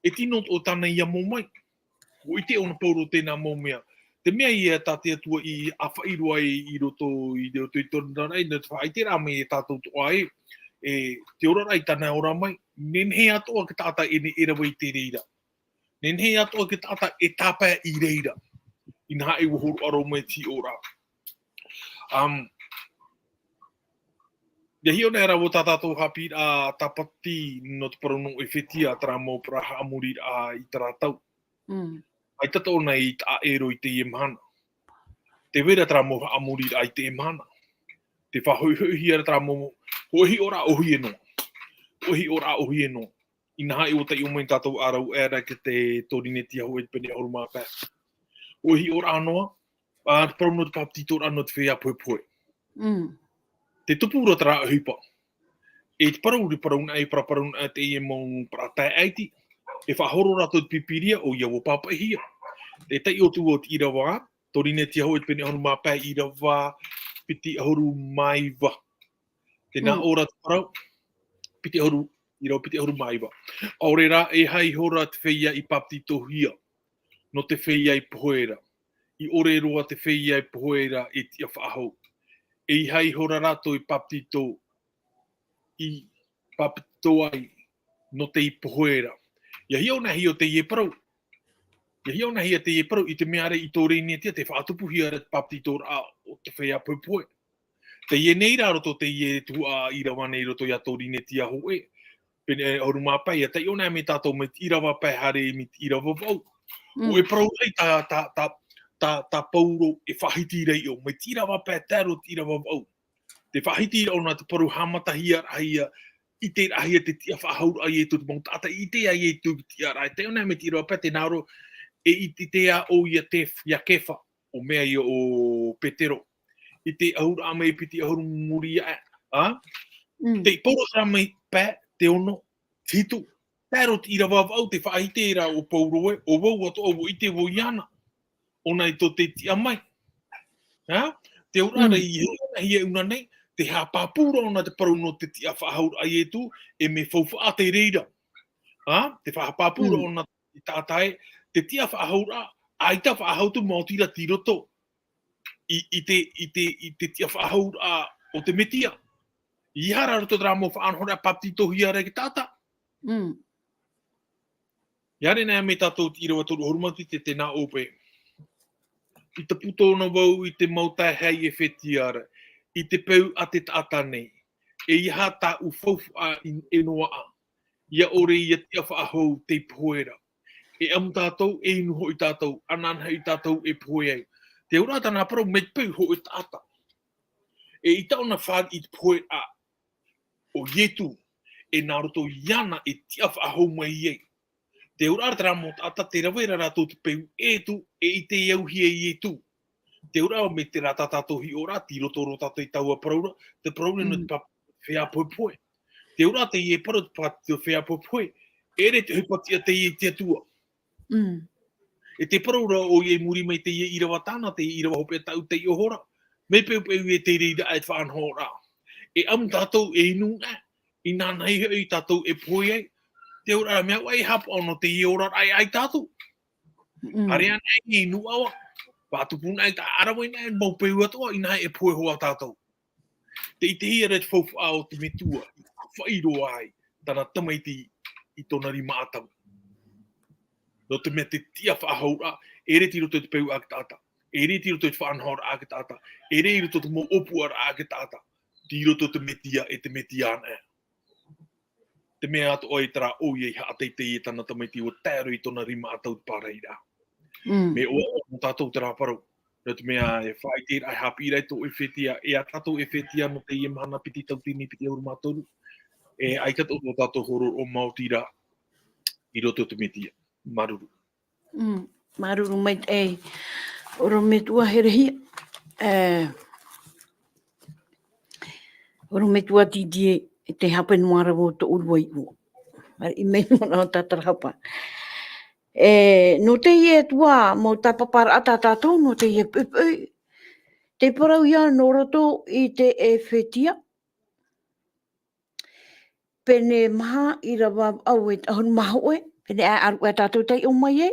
E tino atoʻa tāna i amo mai. ʻUa ʻite ʻōna Pauro tēnā mau mea. Te mea ia tā te Atua i ʻāfaʻi roa ai i roto, i roto i tōna raʻi, nō te faʻaʻiteraʻa mai e tātou atoʻa ē, e, te oraraʻa i tāna ora mai, nehenehe atoʻa te taʻata e neʻe e rave i te reira. Nehenehe atoʻa te taʻata e tāpae i reira. Inaha e ʻua hōroʻa roa mai te hiʻoraʻa. Um, ʻIa hiʻo nei ra vau tā tātou haʻapiʻiraʻa tāpati nō te parau nō ʻEfetia, terā mau parau haʻamoriraʻa i terā tau. Mm. ʻAita atoʻa nei i taʻa ʻē roa i teie mahana. Tē vai ra terā mau haʻamoriraʻa i teie mahana. Tē faʻahoʻihoʻihia ra terā mau, hōʻē hiʻoraʻa ʻōhie noa. Hōʻē hiʻoraʻa ʻōhie noa. Inaha e ʻua taiʻo mai tātou ʻāraʻu ʻera ki te Korinetia hōʻē te pene ʻahuru mā pae. Hōʻē hiʻoraʻa noa, ā, te parau nō te bāpetizoraʻa nō te feiā pohepohe. Mm. Tē tupu ra terā ʻohipa. E te parau, te parau nā, e paraparau nā teie mau parau taeaʻe iti. E faʻahoro rātou te Pīpīria, ʻoia ʻua pāpaʻihia. Te taiʻo atu vau te ʻīrava, Korinetia hōʻē te pene ʻahuru mā pae, ʻīrava piti ʻahuru mā iva. Tē nā Mm. ʻō ra te parau, piti ʻahuru, ʻīrava piti ʻahuru mā iva. ʻAore rā, e aha ihora te feiā i bāpetizohia nō te feiā i pohe ra. I ʻore roa te feiā i pohe ra e tiʻa faʻahou. E aha ihora rātou i bāpetizo, i bāpetizo ai nō te i pohe ra. ʻIa hiʻo nā hia teie parau. ʻIa hiʻo nā hia teie parau i te mea ra i Korinetia tē faʻatupuhia ra te bāpetizoraʻa o te feiā pohepohe. Teie nei rā roto teie tuhaʻa ʻīrava nei roto ia Korinetia hōʻē. Pene ʻahuru mā pae, ʻia taiʻo nā mai tātou mai te ʻīrava pae haere mai te ʻīrava vaʻu. Mm. ʻO e parau ai tā, tā, tā, tā, tā Pauro e faʻahiti ra iʻo, mai te ʻīrava pae tae roa te ʻīrava vaʻu. Tē faʻahiti ra ʻōna te parau haʻamatahia ra ia, ʻiteraʻahia te tiʻa faʻahouraʻa a Iesu, te mau taʻata i ʻite ia Iesu i te tiʻaraʻa. Taiʻo nā mai te ʻīrava pae, tē nā ʻō ra, e ʻite, ʻite ā ʻoe ia te, ia Kefa, ʻo mea ia ʻo Petero. I te ʻahuru mā pae, piti ʻahuru muri aʻe, ā? Mm. Tei Pauro terā mau pae, te ono, te hitu. Tae roa te ʻīrava vaʻu, tē faʻahiti ra ʻo Pauro ē, ʻo vau atoʻa ʻua ʻite vau iāna. ʻOna i tō te tiʻa mai. Ā? Te auraʻa ra Mm. i hiʻo nā hia ʻuna nei, te haʻapāpū ra ʻōna te parau nō te tiʻa faʻahouraʻa a Ietu, e mea faufaʻa te reira. Ā, te haʻapāpū ra ʻōna te taʻata ē, te tiʻa faʻahouraʻa, ʻaita faʻahou atu maoti ra tei roto i, i te, i te, i te tiʻa faʻahouraʻa o te Metia. ʻEiaha rā roto terā mau faʻanahoraʻa e bāpetizohia ra e te taʻata. ʻIa haere mai tātou i te ʻīrava toru ʻahuru mā ʻite te nā ʻō paʻi. I taputo na vau i te mau taehae i Efetia ra, i te peu a te taʻata nei. ʻEiaha tāʻu faufaʻa i, e noaʻa. ʻIa ʻore ʻia tiʻa faʻahou tei pohe ra. E ʻamu tātou, e inu hoʻi tātou, ananahi tātou e pohe ai. Te auraʻa tāna parau mai te peu hōʻē taʻata. E ʻaita ʻōna fāriʻi i te pohe ra o Ietu, e nā roto iāna e tiʻa faʻahou mai ai. Te auraʻa terā mau taʻata, tē rave ra rātou te peu ʻē atu, e ʻite e auhia e Ietu. Te auraʻa mai terā tā tātou hiʻoraʻa, tei roto roa tātou i taua parau ra, te parau ra nō te pāpā feiā pohepohe. Te auraʻa teie parau te pāpā feiā pohepohe, e ʻere te ʻohipa tiʻa teie i te Atua. E te parau ra ʻoia i muri mai teie ʻīrava tāna, teie ʻīrava hopeʻa tāʻu tei ʻohora. Mai peu paʻi e te reira e te faʻanahoraʻa. E ʻamu tātou e inu na, inanahi hoʻi tātou e pohe ai. Te auraʻa mea ʻua e haʻapaʻo nō teie oraraʻa e ʻai tātou. Haere anaʻe i nuʻu ʻava, faʻatupu na i tā ʻarava i na e mau peu atoʻa, inaha e pohe hoʻi tātou. Te ʻitehia ra te faufaʻa o te Metua, i faʻaroʻo ai tāna tamaiti i tōna rimaʻatau. Nō te mea te tiʻa faʻahouraʻa, e ʻere tei roto i te peu a te taʻata, e ʻere tei roto i te faʻanahoraʻa a te taʻata, e ʻere i roto i te mau ʻōpuaraʻa a te taʻata, tei roto i te Metia e te Metia anaʻe. Te mea atoʻa i terā ʻoia i haʻateitei e tāna tamaiti ʻua tae roa i tōna rimaʻatau te pārahi ra. Mea ʻoaʻoa nō tātou terā parau. Nō te mea e faʻaʻite ra, e haʻapiʻi ra i tō Efetia, e ā tātou Efetia nō teie mahana piti tauatini piti ʻahuru mā toru. E ʻaita tō tātou hōroʻa maoti ra i roto i te Metia. Māuruuru. Māuruuru maitaʻi. ʻOrometua Herehia. E, ʻOrometua Didier, e te hape noa ra vau tō ʻurua iʻoa. Māuruuru maitaʻi manaʻo tātarahapa. E, nō teie tuā mau tāpaparaʻa tā tātou, nō teie poʻipoʻi. Te parau ïa nō roto i te Efetia. Pene maha ʻīrava vaʻu e te ʻahuru mā hōʻē, pene ʻāʻaru ʻā tātou taiʻo mai ai.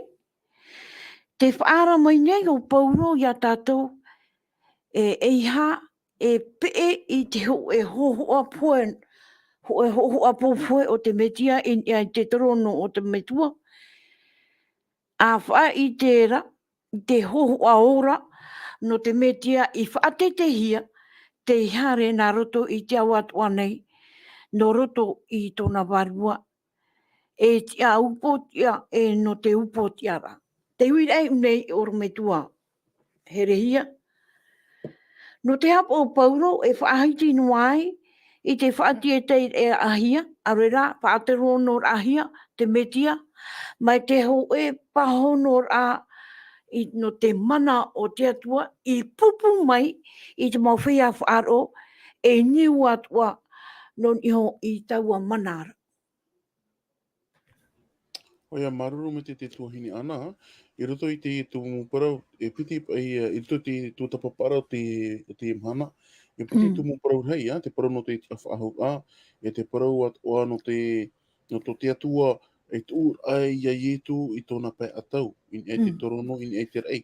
Te faʻaara mai nei ʻo Pauro iā tātou, e, ʻeiaha e peʻe i te hōʻē hōhoʻa pohe, hōʻē hōhoʻa pohe o te Metia i niʻa i te torono o te Metua. ʻA faʻaʻite ra, i te hōhoʻa ora nō te Metia i faʻateiteihia, tei haere nā roto i te ao atoʻa nei, nō roto i tōna vārua, e tiʻa upoʻotiʻa, e nō te upoʻotiʻaraʻa. Te uiraʻa nei ʻOrometua Herehia. Nō te haʻapaʻo o Pauro e faʻahiti noa ai i te faʻatiʻetaʻiraʻahia, ʻaore rā, faʻateronoraʻahia te Metia, mai te hōʻē pāhonoraʻa i, nō te mana o te Atua, i pupu mai i te mau feiā faʻaroʻo, e niu atoʻa nō niʻa i taua mana ra. ʻOia, māuruuru maitaʻi te tuahine Ana, i roto i teie tumu parau, e piti paʻi, e, i roto i te tuatāpaparaʻa o te, o te mahana, e piti tumu parau rahi, ā, te parau nō te tiʻa faʻahouraʻa, e te parau atoʻa nō te, nō tō te Atua, e tuʻu ai iā Ietu i tōna pae ʻatau, i niʻa i te torono, i niʻa i te raʻi.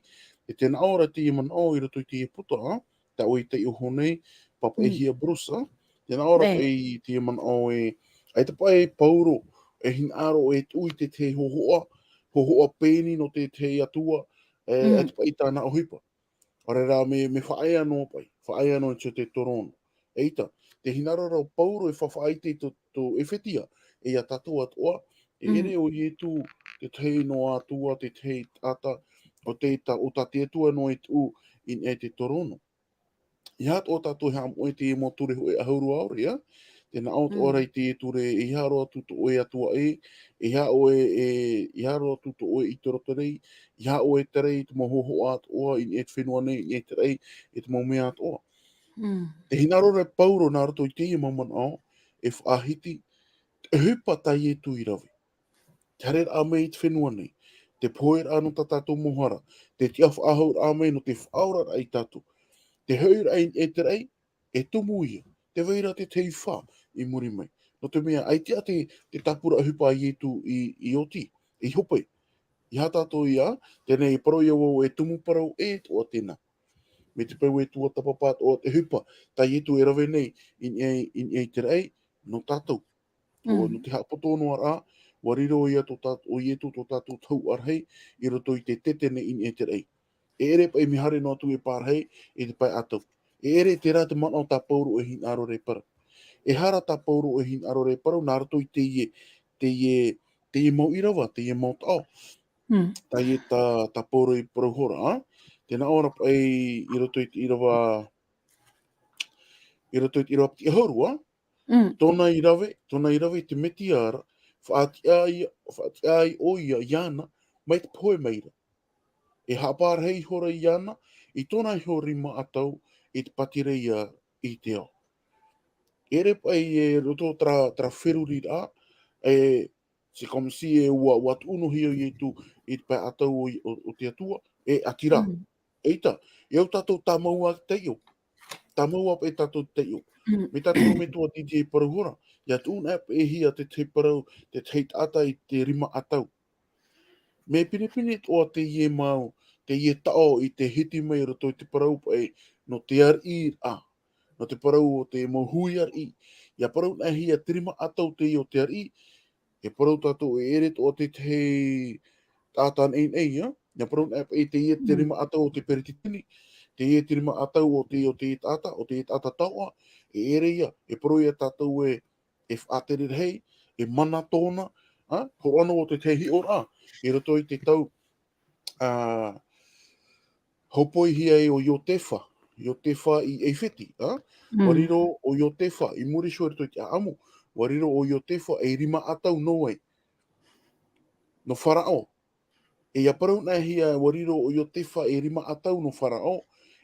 E te nā ʻō ra teie manaʻo i roto i teie puta, ā, tā ʻoe i taiʻo iho nei, pāpaʻihia Bruce, ā, te nā ʻō ra paʻi teie manaʻo e, ʻaita paʻi Pauro, e hinaʻaro e tuʻu i te tahi hōhoʻa, hōhoʻa pēni nō te tahi atua, e, ʻaita paʻi tāna ʻohipa. ʻAore rā, mea, mea faʻaea noa paʻi, faʻaea noa i te torono. ʻEita, te hinaʻaro ra ʻo Pauro e faʻaʻite i tō, tō Efetia, e iā tātou atoʻa, e ʻere ʻo Ietu te tahi noa atua, te tahi taʻata, ʻo te ta-, ʻo tā te Atua noa e tuʻu i niʻa i te torono. ʻEiaha atoʻa tātou e haʻamoʻe i te mau ture hōʻē ʻahuru ʻaore, ā? Te nā ʻō atoʻa ra i te ture, ʻeiaha roa atu tō ʻoe atua ʻē, ʻeiaha ʻoe e, ʻeiaha roa atu tō ʻoe ʻiteraʻa terei, ʻeiaha ʻoe e terei i te mau hōhoʻa atoʻa, i niʻa i te fenua nei, i niʻa i te raʻi, i te mau mea atoʻa. Te hinaʻaro ra e Pauro nā roto i teie mau manaʻo, e faʻahiti, te ʻohipa tā Ietu i rave. Te haereraʻa mai i te fenua nei, te poheraʻa nō tā tātou mau hara, te tiʻa faʻahouraʻa mai nō te faʻaoraraʻa ia tātou. Te hoʻiraʻa i niʻa i te raʻi, e tumu ia, Tē vai ra te tahi fā i muri mai. Nō te mea, ʻaita te, te tāpura ʻohipa a Ietu i, i oti, i hope. ʻEiaha tātou ia, teie nei e parau ia vau e tumu parau ʻē atoʻa tēnā. Mai te peu e tuatāpapa atoʻa te ʻohipa, tā Ietu e rave nei, i niʻa i, i niʻa i te raʻi, nō tātou. ʻO, nō te haʻapoto noa ra, ʻua riro ia tō tā-, ʻo Ietu tō tātou tauʻa rahi, i roto i te tete nei i niʻa i te raʻi. E ʻere paʻi mea haere noa atu e pārahi i te pae ʻātau. E ʻere terā te manaʻo tā Paulo e hinaʻaro ra e parau. E aha rā tā Paulo e hinaʻaro ra e parau, nā roto i teie, teie, teie mau ʻīrava, teie mau taʻo. Mm. Teie tā, tā Paulo i parau hora, ā? Tē nā ʻō ra paʻi i roto i te ʻīrava, i roto i te ʻīrava piti ʻahuru, ā? Mm. Tōna i rave, tōna i rave te Metia ra, faʻatiʻa ai, faʻatiʻa ai ʻoia iāna, mai te pohe mai ra. E haʻapārahi ihora iāna, i tōna iho rima ʻatau, i te pātireia i te ao. E ʻere paʻi e roto terā, terā feruriraʻa, e, c'est comme si e ʻua, ʻua tuʻu noa hia ʻo Ietu i te pae ʻātau o, o, o te Atua, e ʻati rā. Mm. ʻEita, e au tātou tāmau ā te taiʻo. Tāmau ā paʻi tātou te taiʻo. Mm. Mai tātou metua Didier i parau hora, ʻia tuʻu noa paʻi hia te tahi parau, te tahi taʻata i te rima ʻatau. Mea pinepine atoʻa teie mau, teie taʻo i te hiti mai i roto i te parau paʻi nō te ariʻi ra. Nō te parau o te mau hui ariʻi. ʻIa parau noa hia te rima ʻatau teie o te ariʻi, e parau tātou e ʻere atoʻa te tahi taʻata naʻinaʻi, ā? ʻIa parau noa paʻi teie te Mm. rima ʻatau o te peretiteni, teie te rima ʻatau o te, o te taʻata, o te taʻata tauʻa, e ʻere ia, e parau ia tātou e, e faʻatere rahi, e mana tōna, ā? Hōroʻa noa o te tahi hiʻoraʻa, i roto i te tau, ā, hōpoihia ai ʻo Iotefa, Iotefa i ʻAifiti, ā? Mm. ʻUa riro ʻo Iotefa, i muri iho i roto i te ʻāʻamu, ʻua riro ʻo Iotefa ei rima ʻatau nō vai? Nō Faraō. E ʻia parau noa hia ʻua riro ʻo Iotefa ei rima ʻatau nō Faraō,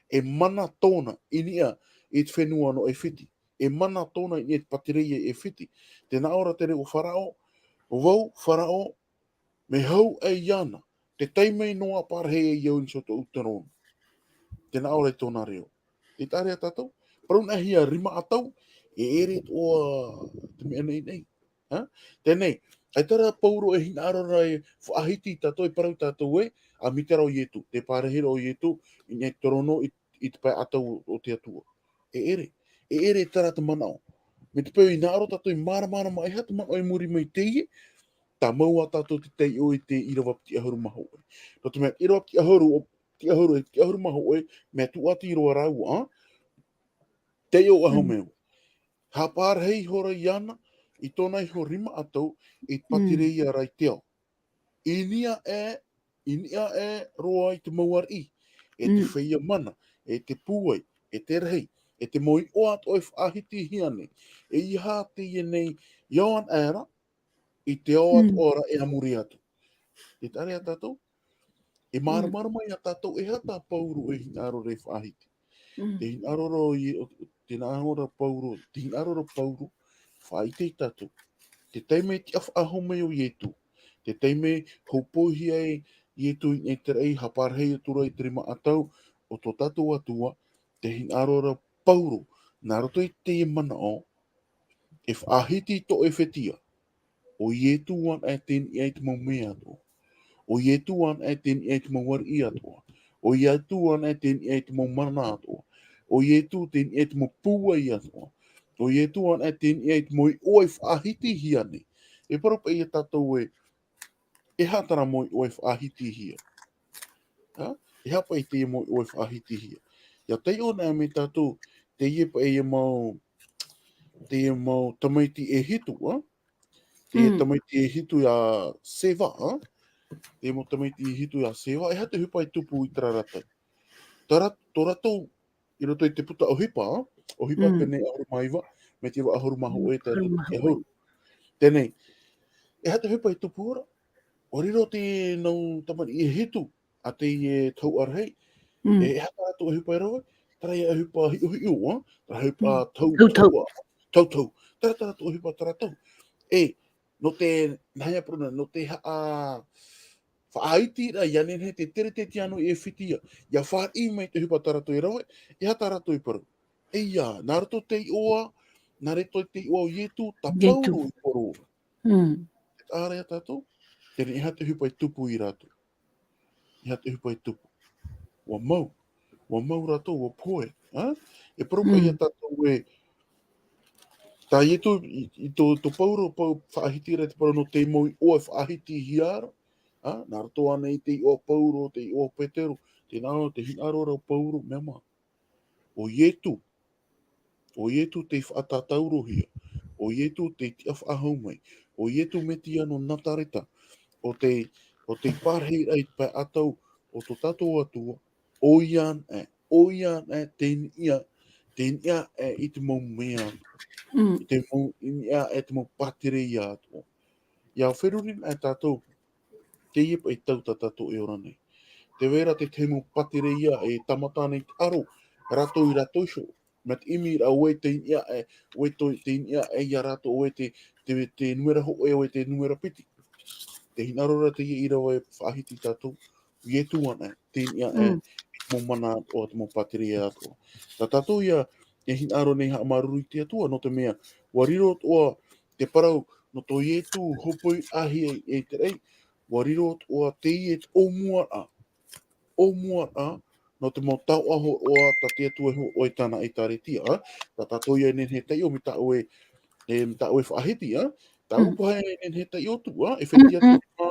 e mana tōna i niʻa i te fenua nō ʻAifiti. E mana tōna i niʻa i te pātireia i ʻAifiti. Tē nā ʻō ra te reo o Faraō, ʻo vau, Faraō, mea hau ʻē iāna, tē tae mai noa ā pārahi ai au i niʻa i tōʻu terōno. Tē nā ʻō ra i tōna reo. Tē ʻite ra tātou, parau noa hia rima ʻatau, e ʻere atoʻa te mea naʻinaʻi. Ā? Teie nei, ʻaita rā Paulo e hinaʻaro ra e faʻahiti tātou, e parau tātou ē, ʻa, mai terā ʻo Ietu, tē pārahi ra ʻo Ietu i niʻa i te terōno i, i te pae ʻātau o te Atua. E ʻere, e ʻere terā te manaʻo. Mai te peu i hinaʻaro tātou i māramarama, e aha te manaʻo i muri mai i teie, tāmau ā tātou te taiʻo i te ʻīrava piti ʻahuru mā hōʻē. Nō te mea, ʻīrava piti ʻahuru, ʻo, piti ʻahuru, e piti ʻahuru mā hōʻē, mea tūʻati roa rāua, ā? Taiʻo ā hoʻi Mm. mai. Haʻapārahi ihora iāna, i tōna iho rima ʻatau, i te Mm. pātireia ra i te ao. I niʻa ē, i niʻa ē roa i te mau ariʻi, e te Mm. feiā mana, e te pūai, e te rahi, e te mau iʻoa atoʻa e faʻahitihia nei. E ʻeiaha teie nei, i ao anaʻe ra, i te ao Mm. atoʻa ra e a muri atu. Tē ʻite ra tātou, e Mm. māramarama ia tātou, e aha tā Paulo e hinaʻaro ra e faʻahiti. Mm. Tē hinaʻaro ra ʻo Ie-, tē hinaʻaro ra Paulo, tē hinaʻaro ra Paulo, faʻaʻite ia tātou. Te taime e tiʻa faʻahou mai ʻo Ietu, te taime e hōpoihia ai Ietu i niʻa i te raʻi, haʻapārahi atu ra i te rima ʻatau o tō tātou Atua, tē hinaʻaro ra Paulo, nā roto i teie manaʻo, e faʻahiti i tō ʻAifiti, ʻo Ietu anaʻe tei niʻa i te mau mea atoʻa. ʻO Ietu anaʻe tei niʻa i te mau ariʻi atoʻa. ʻO Ietu anaʻe tei niʻa i te mau mana atoʻa. ʻO Ietu tei niʻa i te mau pūai atoʻa. ʻO Ietu anaʻe tei niʻa i te mau iʻoa e faʻahitihia nei. E parau paʻi ia tātou ē, e aha terā mau iʻoa e faʻahitihia. Ā? E aha paʻi teie mau iʻoa e faʻahitihia. ʻIa taiʻo anaʻe mai tātou, teie paʻi ia mau, teie mau tamaiti e hitu, ā? Teie Mm. tamaiti e hitu ia Seva, ā? Teie mau tamaiti e hitu ia Seva, e aha te ʻohipa e tupu i terā ra tau. Terā, tō rātou, i roto i te puta ʻOhipa, ʻOhipa Mm. pene ʻahuru mā iva, mai te ʻīrava ʻahuru mā hōʻē, tae atu i te ʻahuru. Teie nei, e aha te ʻohipa e tupu ra? ʻUa riro te nau tamariʻi e hitu, a teie tauʻa rahi, Mm. e, e aha tā rātou ʻohipa e rave, terā ia ʻohipa hiʻohiʻo, ā? Terā ʻohipa Mm. tau, Tau, tau. tau, ā? Tau, tau. Terā, terā rātou ʻohipa, terā tau. E, nō te, nā hea parau na, nō te haʻa-, faʻaiti ra, ʻia nehenehe te tere te tiano i ʻAifiti, ʻia fāriʻi mai te ʻohipa tā rātou e rave, e aha tā rātou e parau. E ia, nā roto te iʻoa, nā roto te iʻoa o Ietu, tā Ietu. Pauro i poro. Mm. E taʻa ra ia tātou, teie nei e aha te ʻohipa i tupu ia rātou. E aha te ʻohipa i tupu. Ua mau, ua mau rātou, ua pohe, ā? E parau paʻi ia tātou e, tā Ietu, i, i tō, tō Pauro, pau, faʻahiti ra te parau nō te mau iʻoa e faʻahitihia ra, ā? Nā roto ānei i te iʻoa o Pauro, te iʻoa o Petero, te nā, te hinaʻaro ra o Pauro, mea maha. ʻO Ietu, ʻo Ietu tei faʻatātaurohia, ʻo Ietu tei tiʻa faʻahou mai, ʻo Ietu Metia nō Nazareta, ʻo te, ʻo te pārahiraʻa i te pae ʻatau o tō tātou Atua, ʻo ia anaʻe, ʻo ia anaʻe te niʻa, te niʻa aʻe i te mau mea, Mm. i te mau, i niʻa aʻe te mau pātireia atoʻa. ʻIa feruri anaʻe tātou, teie paʻi tau tā tātou e ora nei. Tē vai ra te tahi mau pātireia e tāmata nei te aro, rātou i rātou iho. Mea te ʻimi ra ʻoe te niʻa aʻe, ʻoe tō, te niʻa aʻe ia rātou, ʻoe te, te, te numera hōʻē, ʻoe te numera piti. Te hinaʻaro ra teie ʻīrava e faʻahiti tātou, Ietu anaʻe, te niʻa aʻe, Mm. i te mau mana atoʻa, te mau pātireia atoʻa. Tā tātou ïa, e hinaʻaro nei haʻamāuruuru i te Atua, nō te mea, ʻua riro atoʻa te parau, nō tō Ietu hōpoi ʻāhia i, i te raʻi, ʻua riro atoʻa teie te ʻōmuaraʻa, ʻōmuaraʻa, nō te mau taoʻa hōroʻa tā te Atua e hōroʻa i tāna ʻĒtārētia, ā? Tā tātou ïa e nehenehe e taiʻo mai tāʻu e, e, mai tāʻu e faʻahiti, ā? Tāʻu Mm. paha e nehenehe e taiʻo atu, ā? E fētiā Mm-mm. te rima,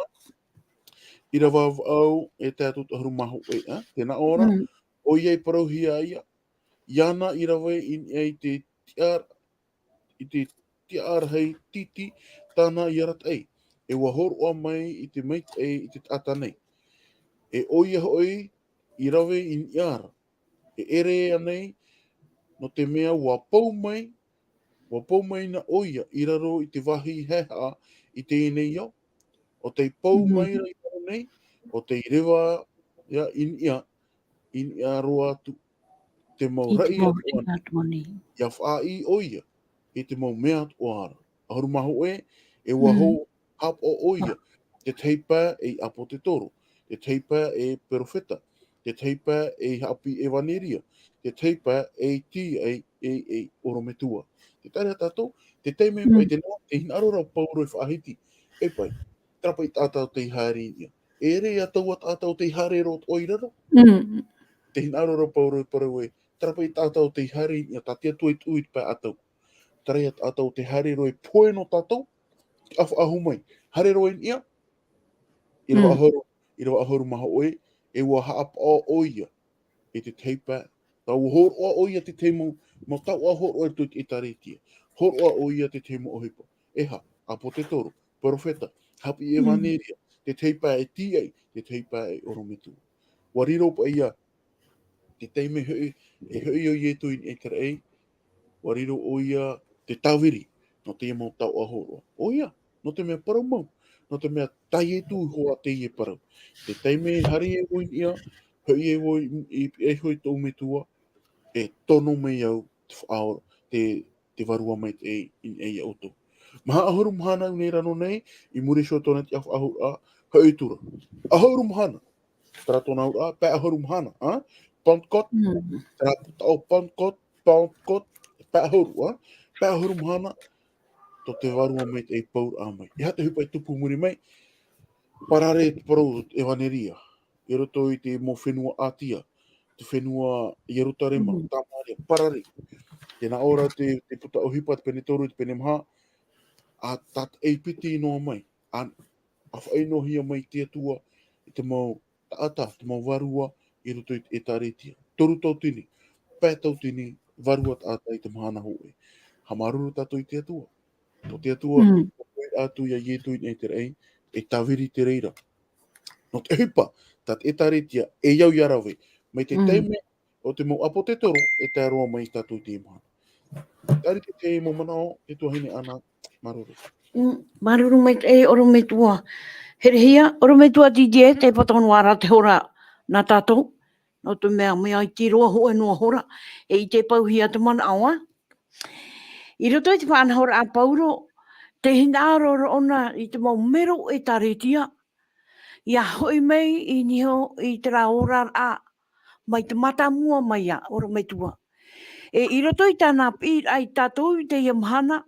ʻīrava vaʻu e tae atu i te ʻahuru mā hōʻē, ā? Tē nā ʻō ra, Mm. ʻoia i parauhia ïa, iāna i rave i niʻa i te tiʻa, i te tiʻarahi tītī tāna i arataʻi, e ʻua hōroʻa mai i te maitaʻi i te taʻata nei. E ʻoia hoʻi i rave i niʻa ra, e ʻere aʻenei, nō te mea ʻua pau mai, ʻua pau mai na ʻoia i raro i te vāhi haʻehaʻa i teie nei ao, ʻo tei pau Mm. mai ra i raro nei, ʻo tei reva ïa i niʻa, i niʻa roa atu te mau I te raʻi mau atoʻa raʻi nei. atoʻa nei. ʻIa faʻaʻī ʻoia i te mau mea atoʻa ra. ʻAhuru mā hōʻē, e ʻua Mm. hō-, haʻapaʻo ʻoia, te tahi pae ei ʻāpōtetoro, te tahi pae ei perofeta, te tahi pae ei haʻapiʻi ʻevaneria, te tahi pae ei tīaʻi, ei, ei ʻorometua. Tē taʻa ra ia tātou, te taime Mm. paʻi te nā, te hinaʻaro ra o Pauro e faʻahiti, e paʻi, terā paʻi taʻata ʻo tei haere i niʻa. E ʻere ia taua taʻata ʻo tei haere roa atoʻa i raro. Mm. Te hinaʻaro ra o Pauro e parau ē, terā paʻi taʻata ʻo tei haere i niʻa, tā te Atua i tuʻu i te pae ʻatau. Terā ia taʻata ʻo tei haere roa e pohe nō tātou, tiʻa faʻahou mai. Haere roa i niʻa, ʻīrava Mm. ʻahuru, ʻīrava ʻahuru mā hōʻē, e ʻua haʻapaʻo ʻoia i te tahi pae. Tē ʻua hōroʻa ʻoia i te tahi mau, mau taoʻa hōroʻa i roto i te ʻĒtārētia. Hōroʻa ʻoia i te tahi mau ʻohipa. E aha, ʻāpōtetoro, perofeta, haʻapiʻi Mm. ʻevaneria, te tahi pae ei tīaʻi, te tahi pae ei ʻorometua. ʻUa riro paʻi ïa, te taime hoʻi, e hoʻi ʻo Ietu i niʻa i te raʻi, ʻua riro ʻoia te tāviri, nō teie mau taoʻa hōroʻa. ʻOia, nō te mea parau mau, nō te mea tā Ietu iho ā teie parau. Te taime haere ai vau i niʻa, hoʻi ai vau i, i, i pihaʻi iho i tōʻu Metua, e tono mai au te faʻaora, te, te Vārua Maitaʻi i, i, iā ʻoutou. Maha ʻahuru mahana i ʻō nei rā nō nei, i muri iho i tōna tiʻafaʻahouraʻa, hoʻi atu ra. ʻAhuru mahana. Terā tōna auraʻa, pae ʻahuru mahana, ā? Pentecôte, Mm. terā taʻo Pentecôte, Pentecôte, pae ʻahuru, ā? Pae ʻahuru mahana, tō te Vārua Maitaʻi i pauraʻa mai. E aha te ʻohipa i tupu i muri mai, parare te parau ʻevaneria, i roto i te mau fenua Atia, te fenua Ierutarema, Mm. Tamaria, parare. Tē nā ʻō ra te, te puta ʻohipa, te pene toru, te pene maha, ʻa tātaʻi piti noa mai, ʻa, ʻa faʻaʻino hia mai te Atua i te mau taʻata, te mau vārua i roto i te ʻĒtārētia. Toru tauatini, pae tauatini, vārua taʻata i te mahana hōʻē. Haʻamāuruuru tātou i te Atua. Tō te Atua, Mm. ʻua hoʻi atu iā Ietu i niʻa i te raʻi, e tāviri te reira. Nō te ʻohipa, tā te ʻĒtārētia, e au ʻia rave. Mai te Mm. taime o te mau ʻāpōtetoro, e tae roa mai tātou i teie mahana. Terā te, te mau manaʻo, te tuahine Ana, māuruuru. Mm, māuruuru maitaʻi, ʻorometua. Herehia, ʻorometua Didier, tē pātono ra te hora nā tātou. Nō te mea, mea iti roa hōʻē noa hora, e ʻite pauhia te manaʻo, ā. I roto i te faʻanahoraʻa a Pauro, te hinaʻaro ra ʻōna i te mau mero ʻĒtārētia, ʻia hoʻi mai i niʻa i terā oraraʻa, mai te mātāmua mai ā, ʻorometua. E, i roto i tāna piʻiraʻa ia tātou i teie mahana,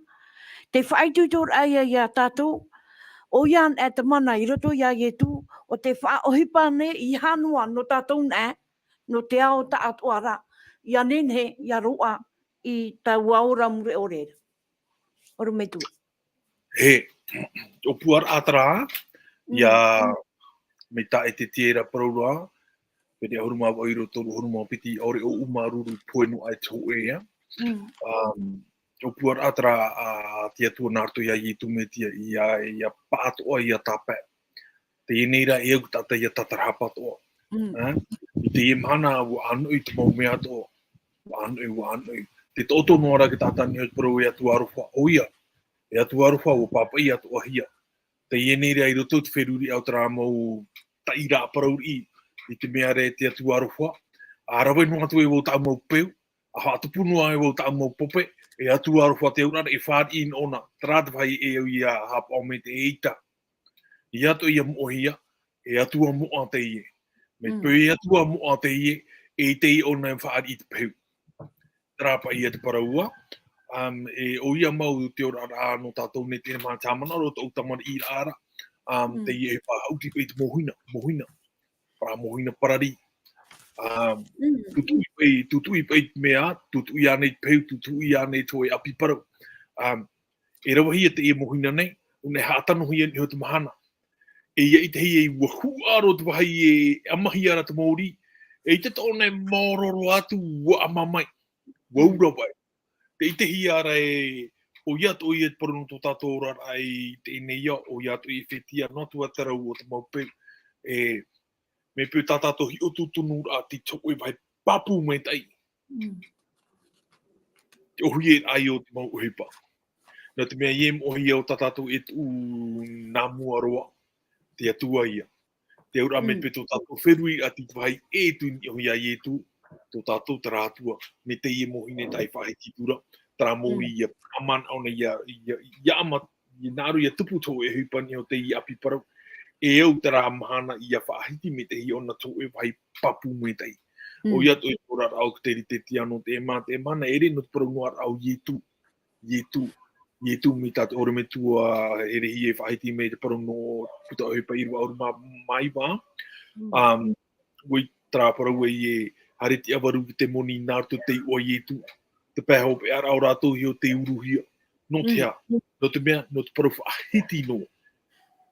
te faʻaitoitoraʻa ia, ia tātou, ʻoia anaʻe te mana i roto ia Ietu, ʻo te faʻaʻohipa nei i hānua nō tātou anaʻe, nō te ao taʻatoʻa ra, ia nehenehe, ia roaʻa i taua ora mure ʻore ra. ʻOrometua. E, ʻōpuaraʻa terā, ia, Mm. mai tā ʻEtetia ra parau ra, pene ʻahuru mā vaʻu i roto toru ʻahuru mā piti, ʻaore ʻo ʻū māuruuru pohe noa e te hōʻē, ā. Mm. Um, ʻōpuaraʻa terā, ā, te Atua nā roto ia Ietu Metia, ia, ia pāʻatoʻa, ia tāpae. Teie nei rā e au taʻata ia tātarahapa atoʻa. Mm. Ā? I teie mahana, ʻua ʻānoʻi te mau mea atoʻa. ʻUa ʻānoʻi, ʻua ʻānoʻi. Te taʻoto noa ra te taʻata i niʻa i te parau e Atua aroha, ʻoia. E Atua aroha, ʻua pāpaʻi atoʻahia. Teie nei rā i roto i te feruriraʻa o terā mau taʻiraʻa parau riʻi, i te mea ra e te Atua aroha, ʻa rave noa atu e vau taʻu mau peu, ʻa faʻatupu noa e vau taʻu mau pope, e Atua aroha te auraʻa e fāriʻi nōna, terā te vāhi e au ia haʻapaʻo mai te ʻeita. E Atua ia moʻehia, e Atua moʻa teie. Mai Mm. peu e Atua moʻa teie, e ʻite ʻōna e fāriʻi i te peu. Terā paʻi ia te parau ā, um, e ʻoia mau te oraraʻa nō tātou nei te mā tāmana ro tōʻu tamariʻiraʻa ra, um, Mm. teie e faʻaʻuti paʻi te mōhina, mōhina, parau mōhina parari. Um, Mm. tutuʻi paʻi, tutuʻi paʻi te mea, tutuʻi ānei te peu, tutuʻi ānei te hōʻē ʻapi parau. Um, e ravehia teie mōhina nei, ʻo nei haʻatanohia i niʻa i te mahana. E ia ʻitehia ʻua hūʻaro te vāhi e ʻamahia ra te mau rī. E ʻite atoʻa nei maoro roa atu ʻua ʻama mai, ʻua ura vai. Te ʻitehia ra e, ʻoia atoʻa ia te parau nō tō tātou oraraʻa i teie nei ao, ʻoia atoʻa e fētiʻi noa atu ā te rau o te mau peu. E, mai peu tā tātou hiʻo tūtunuraʻa i te hōʻē vāhi pāpū maitaʻi. Mm. Te ʻōhie ai o te mau ʻohipa. Nō te mea ē moʻehia ʻo tā tātou e tuʻu nā mua roa, te Atua ia. Te auraʻa mai Mm. peu tō tātou feruriraʻa i te vāhi e tuʻu i niʻa ia Ietu, tō tātou terā Atua, mai teie mōhina e faʻahiti atu ra, terā mau Mm. rī ia ʻama ʻōna ia, ia, ia ʻama, ia nā ʻō ia tupu te hōʻē ʻohipa i niʻa i teie ʻapi parau. E au terā mahana ia faʻahiti mai te hiʻo nā te hōʻē vāhi pāpū maitaʻi. Mm. ʻOia atoʻa e te oraraʻa o te Ritetia nō te mā, te mahana e rave nō te parau noa ra o Ietu. Ietu, Ietu mai tā te ʻorometua, e rave e faʻahiti mai te parau nō puta ʻohipa ʻīrava ʻahuru mā, mā iva. Mm. Um, ʻua ʻite terā parau ē, haere te ʻāvaru ki te moni nā roto i te iʻoa o Ietu. Te pae hopeʻa ra ʻo rātou hiʻo tei uruhia. Nō te Mm. aha? Nō te mea, nō te parau faʻahiti noa.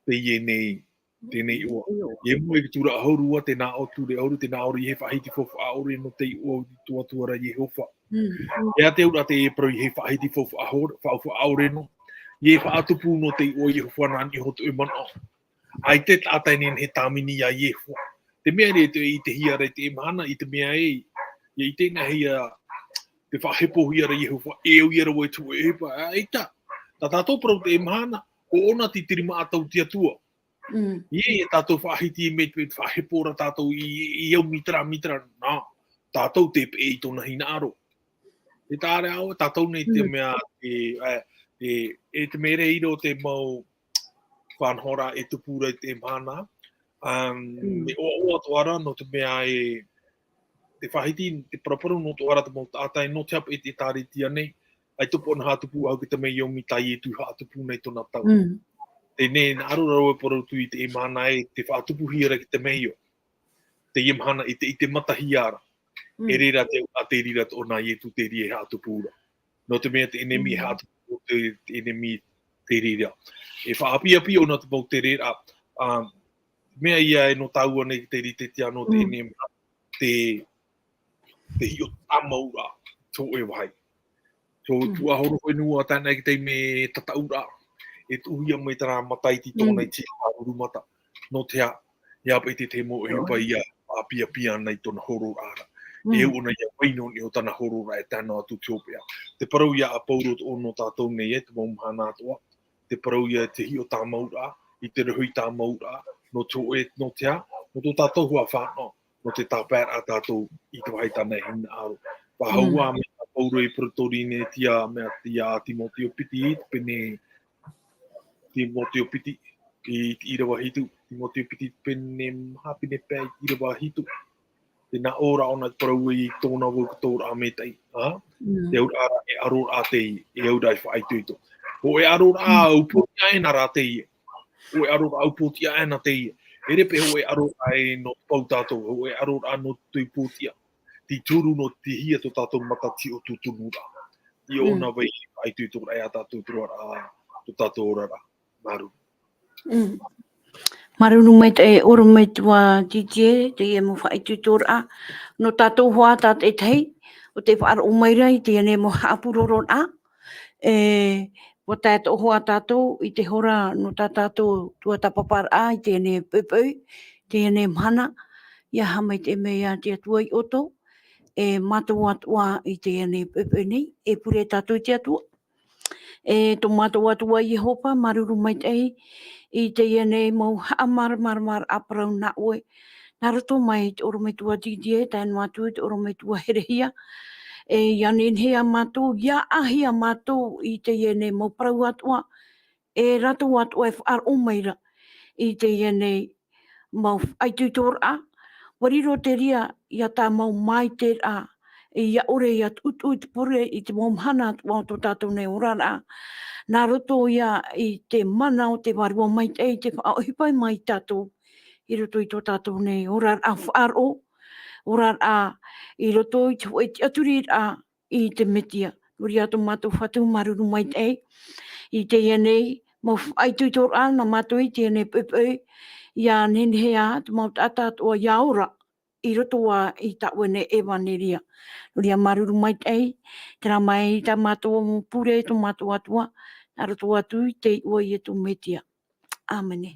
Teie nei, teie nei iʻoa. ʻIo. E moʻe i te tūraʻa ʻahuru ā, te nā ʻō ture ʻahuru, te nā ʻō ra ʻeiaha e faʻahiti faufaʻa ʻore nō te iʻoa o tō Atua ra Iehova. Mm. E te auraʻa te parau ʻeiaha e faʻahiti faufaʻa ʻore, faufaʻa ʻore nō. ʻEiaha e faʻatupu nō te iʻoa o Iehova nā niʻa i tō ʻoe manaʻo. ʻAita e taʻata e nehenehe e tāvini ia Iehova. Te mea ra e te, ʻitehia ra i teie mahana, i te mea ē, ʻia ʻite anaʻe ia, te faʻahepohia ra Iehova, e au ia rave i te hōʻē ʻohipa, ʻaita. Tā tātou parau teie mahana, ʻo ʻōna te tiritiraa tau te Atua. Mm. ʻIa, ʻia tātou faʻahiti mai te faʻahepo ra tātou i, i au mītera, mītera, nā, tātou tē peʻe i tōna hinaʻaro. E tā reira ā, tātou nei te Mm. mea, e, e, e, e te mea ra i roto i te mau faʻanahoraʻa e tupu ra i teie mahana. Um, Mm. e ʻoaʻoa atoʻa ra, nō te mea e, te faʻahiti, te paraparau nō atoʻa ra te mau taʻata e nō te hape i te ʻĒtārētia nei, ʻaita e tupu ʻōna haʻatupu, ʻaore rā te mea ʻomi tā Ietu i haʻatupu nei tōna tau. Mm. Teie nei, nā ʻō ra vau e parau atu i teie mahana ē, tē faʻatupuhia ra te mea ʻo. Teie mahana i te, i te matahia ra. Mm. E rave ra te, ʻa te reira tōna Ietu te reira e haʻatupu ra. Nō te mea te ʻenemi e Mm. haʻatupu, te, te ʻenemi te reira. E faʻaʻapiʻapi ʻōna te mau te reira, ā, mea ia e nō tāua nei te Ritetia nō te Mm. ʻenemi, te, te hiʻo tāmauraʻa, tō ʻoe vāhi. Tō Mm. tuaʻahoro whenua tāna i te taime tataʻuraʻa. E tuʻuhia mai terā mata i te tōna Mm. i te pāruru mata. Nō te aha, ʻia paʻi te, te mau ʻohipa ʻia ʻapiʻapi ana i tōna hororaʻa ra. Mm. E au ʻōna ʻia vai nō niʻa i tāna hororaʻa e tae noa atu te hopeʻa. Te parau ia a Pauro tō ʻō nō tātou nei e te mau mahana atoʻa. Te parau ia te hiʻo tāmauraʻa, i te rohi tāmauraʻa, nō tō ʻoe, nō te aha, nō tō tātou huaʻai fānaʻo, nō te tāpaeraʻa tātou i te vāhi tāna e hinaʻaro. Faʻahou Mm. ā mai tā Pauro i Peretorinetia, mai te ia Timoteo piti, te pene Timoteo piti, i te ʻīrava hitu, Timoteo piti pene maha, pene pae i te ʻīrava hitu. Tē nā ʻō ra ʻōna te parau i tōna vau ka tō ra a mētaʻi, ā? Mm. Te auraʻa ra e aro ra teie, e au ra e faʻaitoito. Hōʻē aro ra, mm, upoʻotiʻa ʻē nā ra teie. Hōʻē aro ra upoʻotiʻa ʻē nā teie. E ʻere paʻi hōʻē aro ra e nō te pau tātou, hōʻē aro ra nō te upoʻotiʻa. Te turu nō te hia tō tātou mata tiʻo tūtunu ra. I, mm, ʻōna vai faʻaitoito ra e a tātou te roaraʻa, tō tātou oraraʻa. Māuruuru. Mm. Māuruuru maitaʻi, ʻorometua Didier, teie mau faʻaitoitoraʻa. Nō tātou hoʻi tātaʻitahi, ʻo tē faʻaroʻo mai ra i teie nei mau haʻapurororaʻa. E, ʻua tae atoʻa hoʻi tātou i te hora nō tā tātou tuatāpaparaʻa i teie nei poʻipoʻi, teie nei mahana. ʻIa haʻamaitaʻi mai te Atua i ʻoutou, e mātou atoʻa i teie nei poʻipoʻi nei, e pure tātou i te Atua. E tō mātou Atua Iehova, māuruuru maitaʻi i teie nei mau haʻamāramaramaraʻa parau nā ʻoe. Nā roto mai i te ʻorometua Didier, tae noa atu i te ʻorometua Herehia. E ʻia nehenehe ā mātou, ʻia ʻāhia mātou i teie nei mau parau atoʻa, e rātou atoʻa e faʻaroʻo mai ra i teie nei mau faʻaitoitoraʻa, ʻua riro te reira ia tāmau maitaʻiraʻa, ʻia ʻore ʻia tuʻutuʻu i te pure i te mau mahana atoʻa o tō tātou nei oraraʻa. Nā roto ia i te mana o te Vārua Maitaʻi, tē faʻaʻohipa mai ia tātou i roto i tō tātou nei oraraʻa faʻaroʻo, oraraʻa i roto i te hōʻē tiʻaturiraʻa i te Mesia. Nō reira tō mātou Fatu, māuruuru maitaʻi i teie nei mau faʻaitoitoraʻa nā mātou i teie nei poʻipoʻi, ʻia nehenehe ā te mau taʻata atoʻa ʻia ora i roto ā i tā ʻoe nei ʻevaneria. Nō reira māuruuru maitaʻi, terā mai tā mātou mau pure, tō mātou Atua, nā roto atu i te iʻoa o Iesu Mesia. ʻĀmene.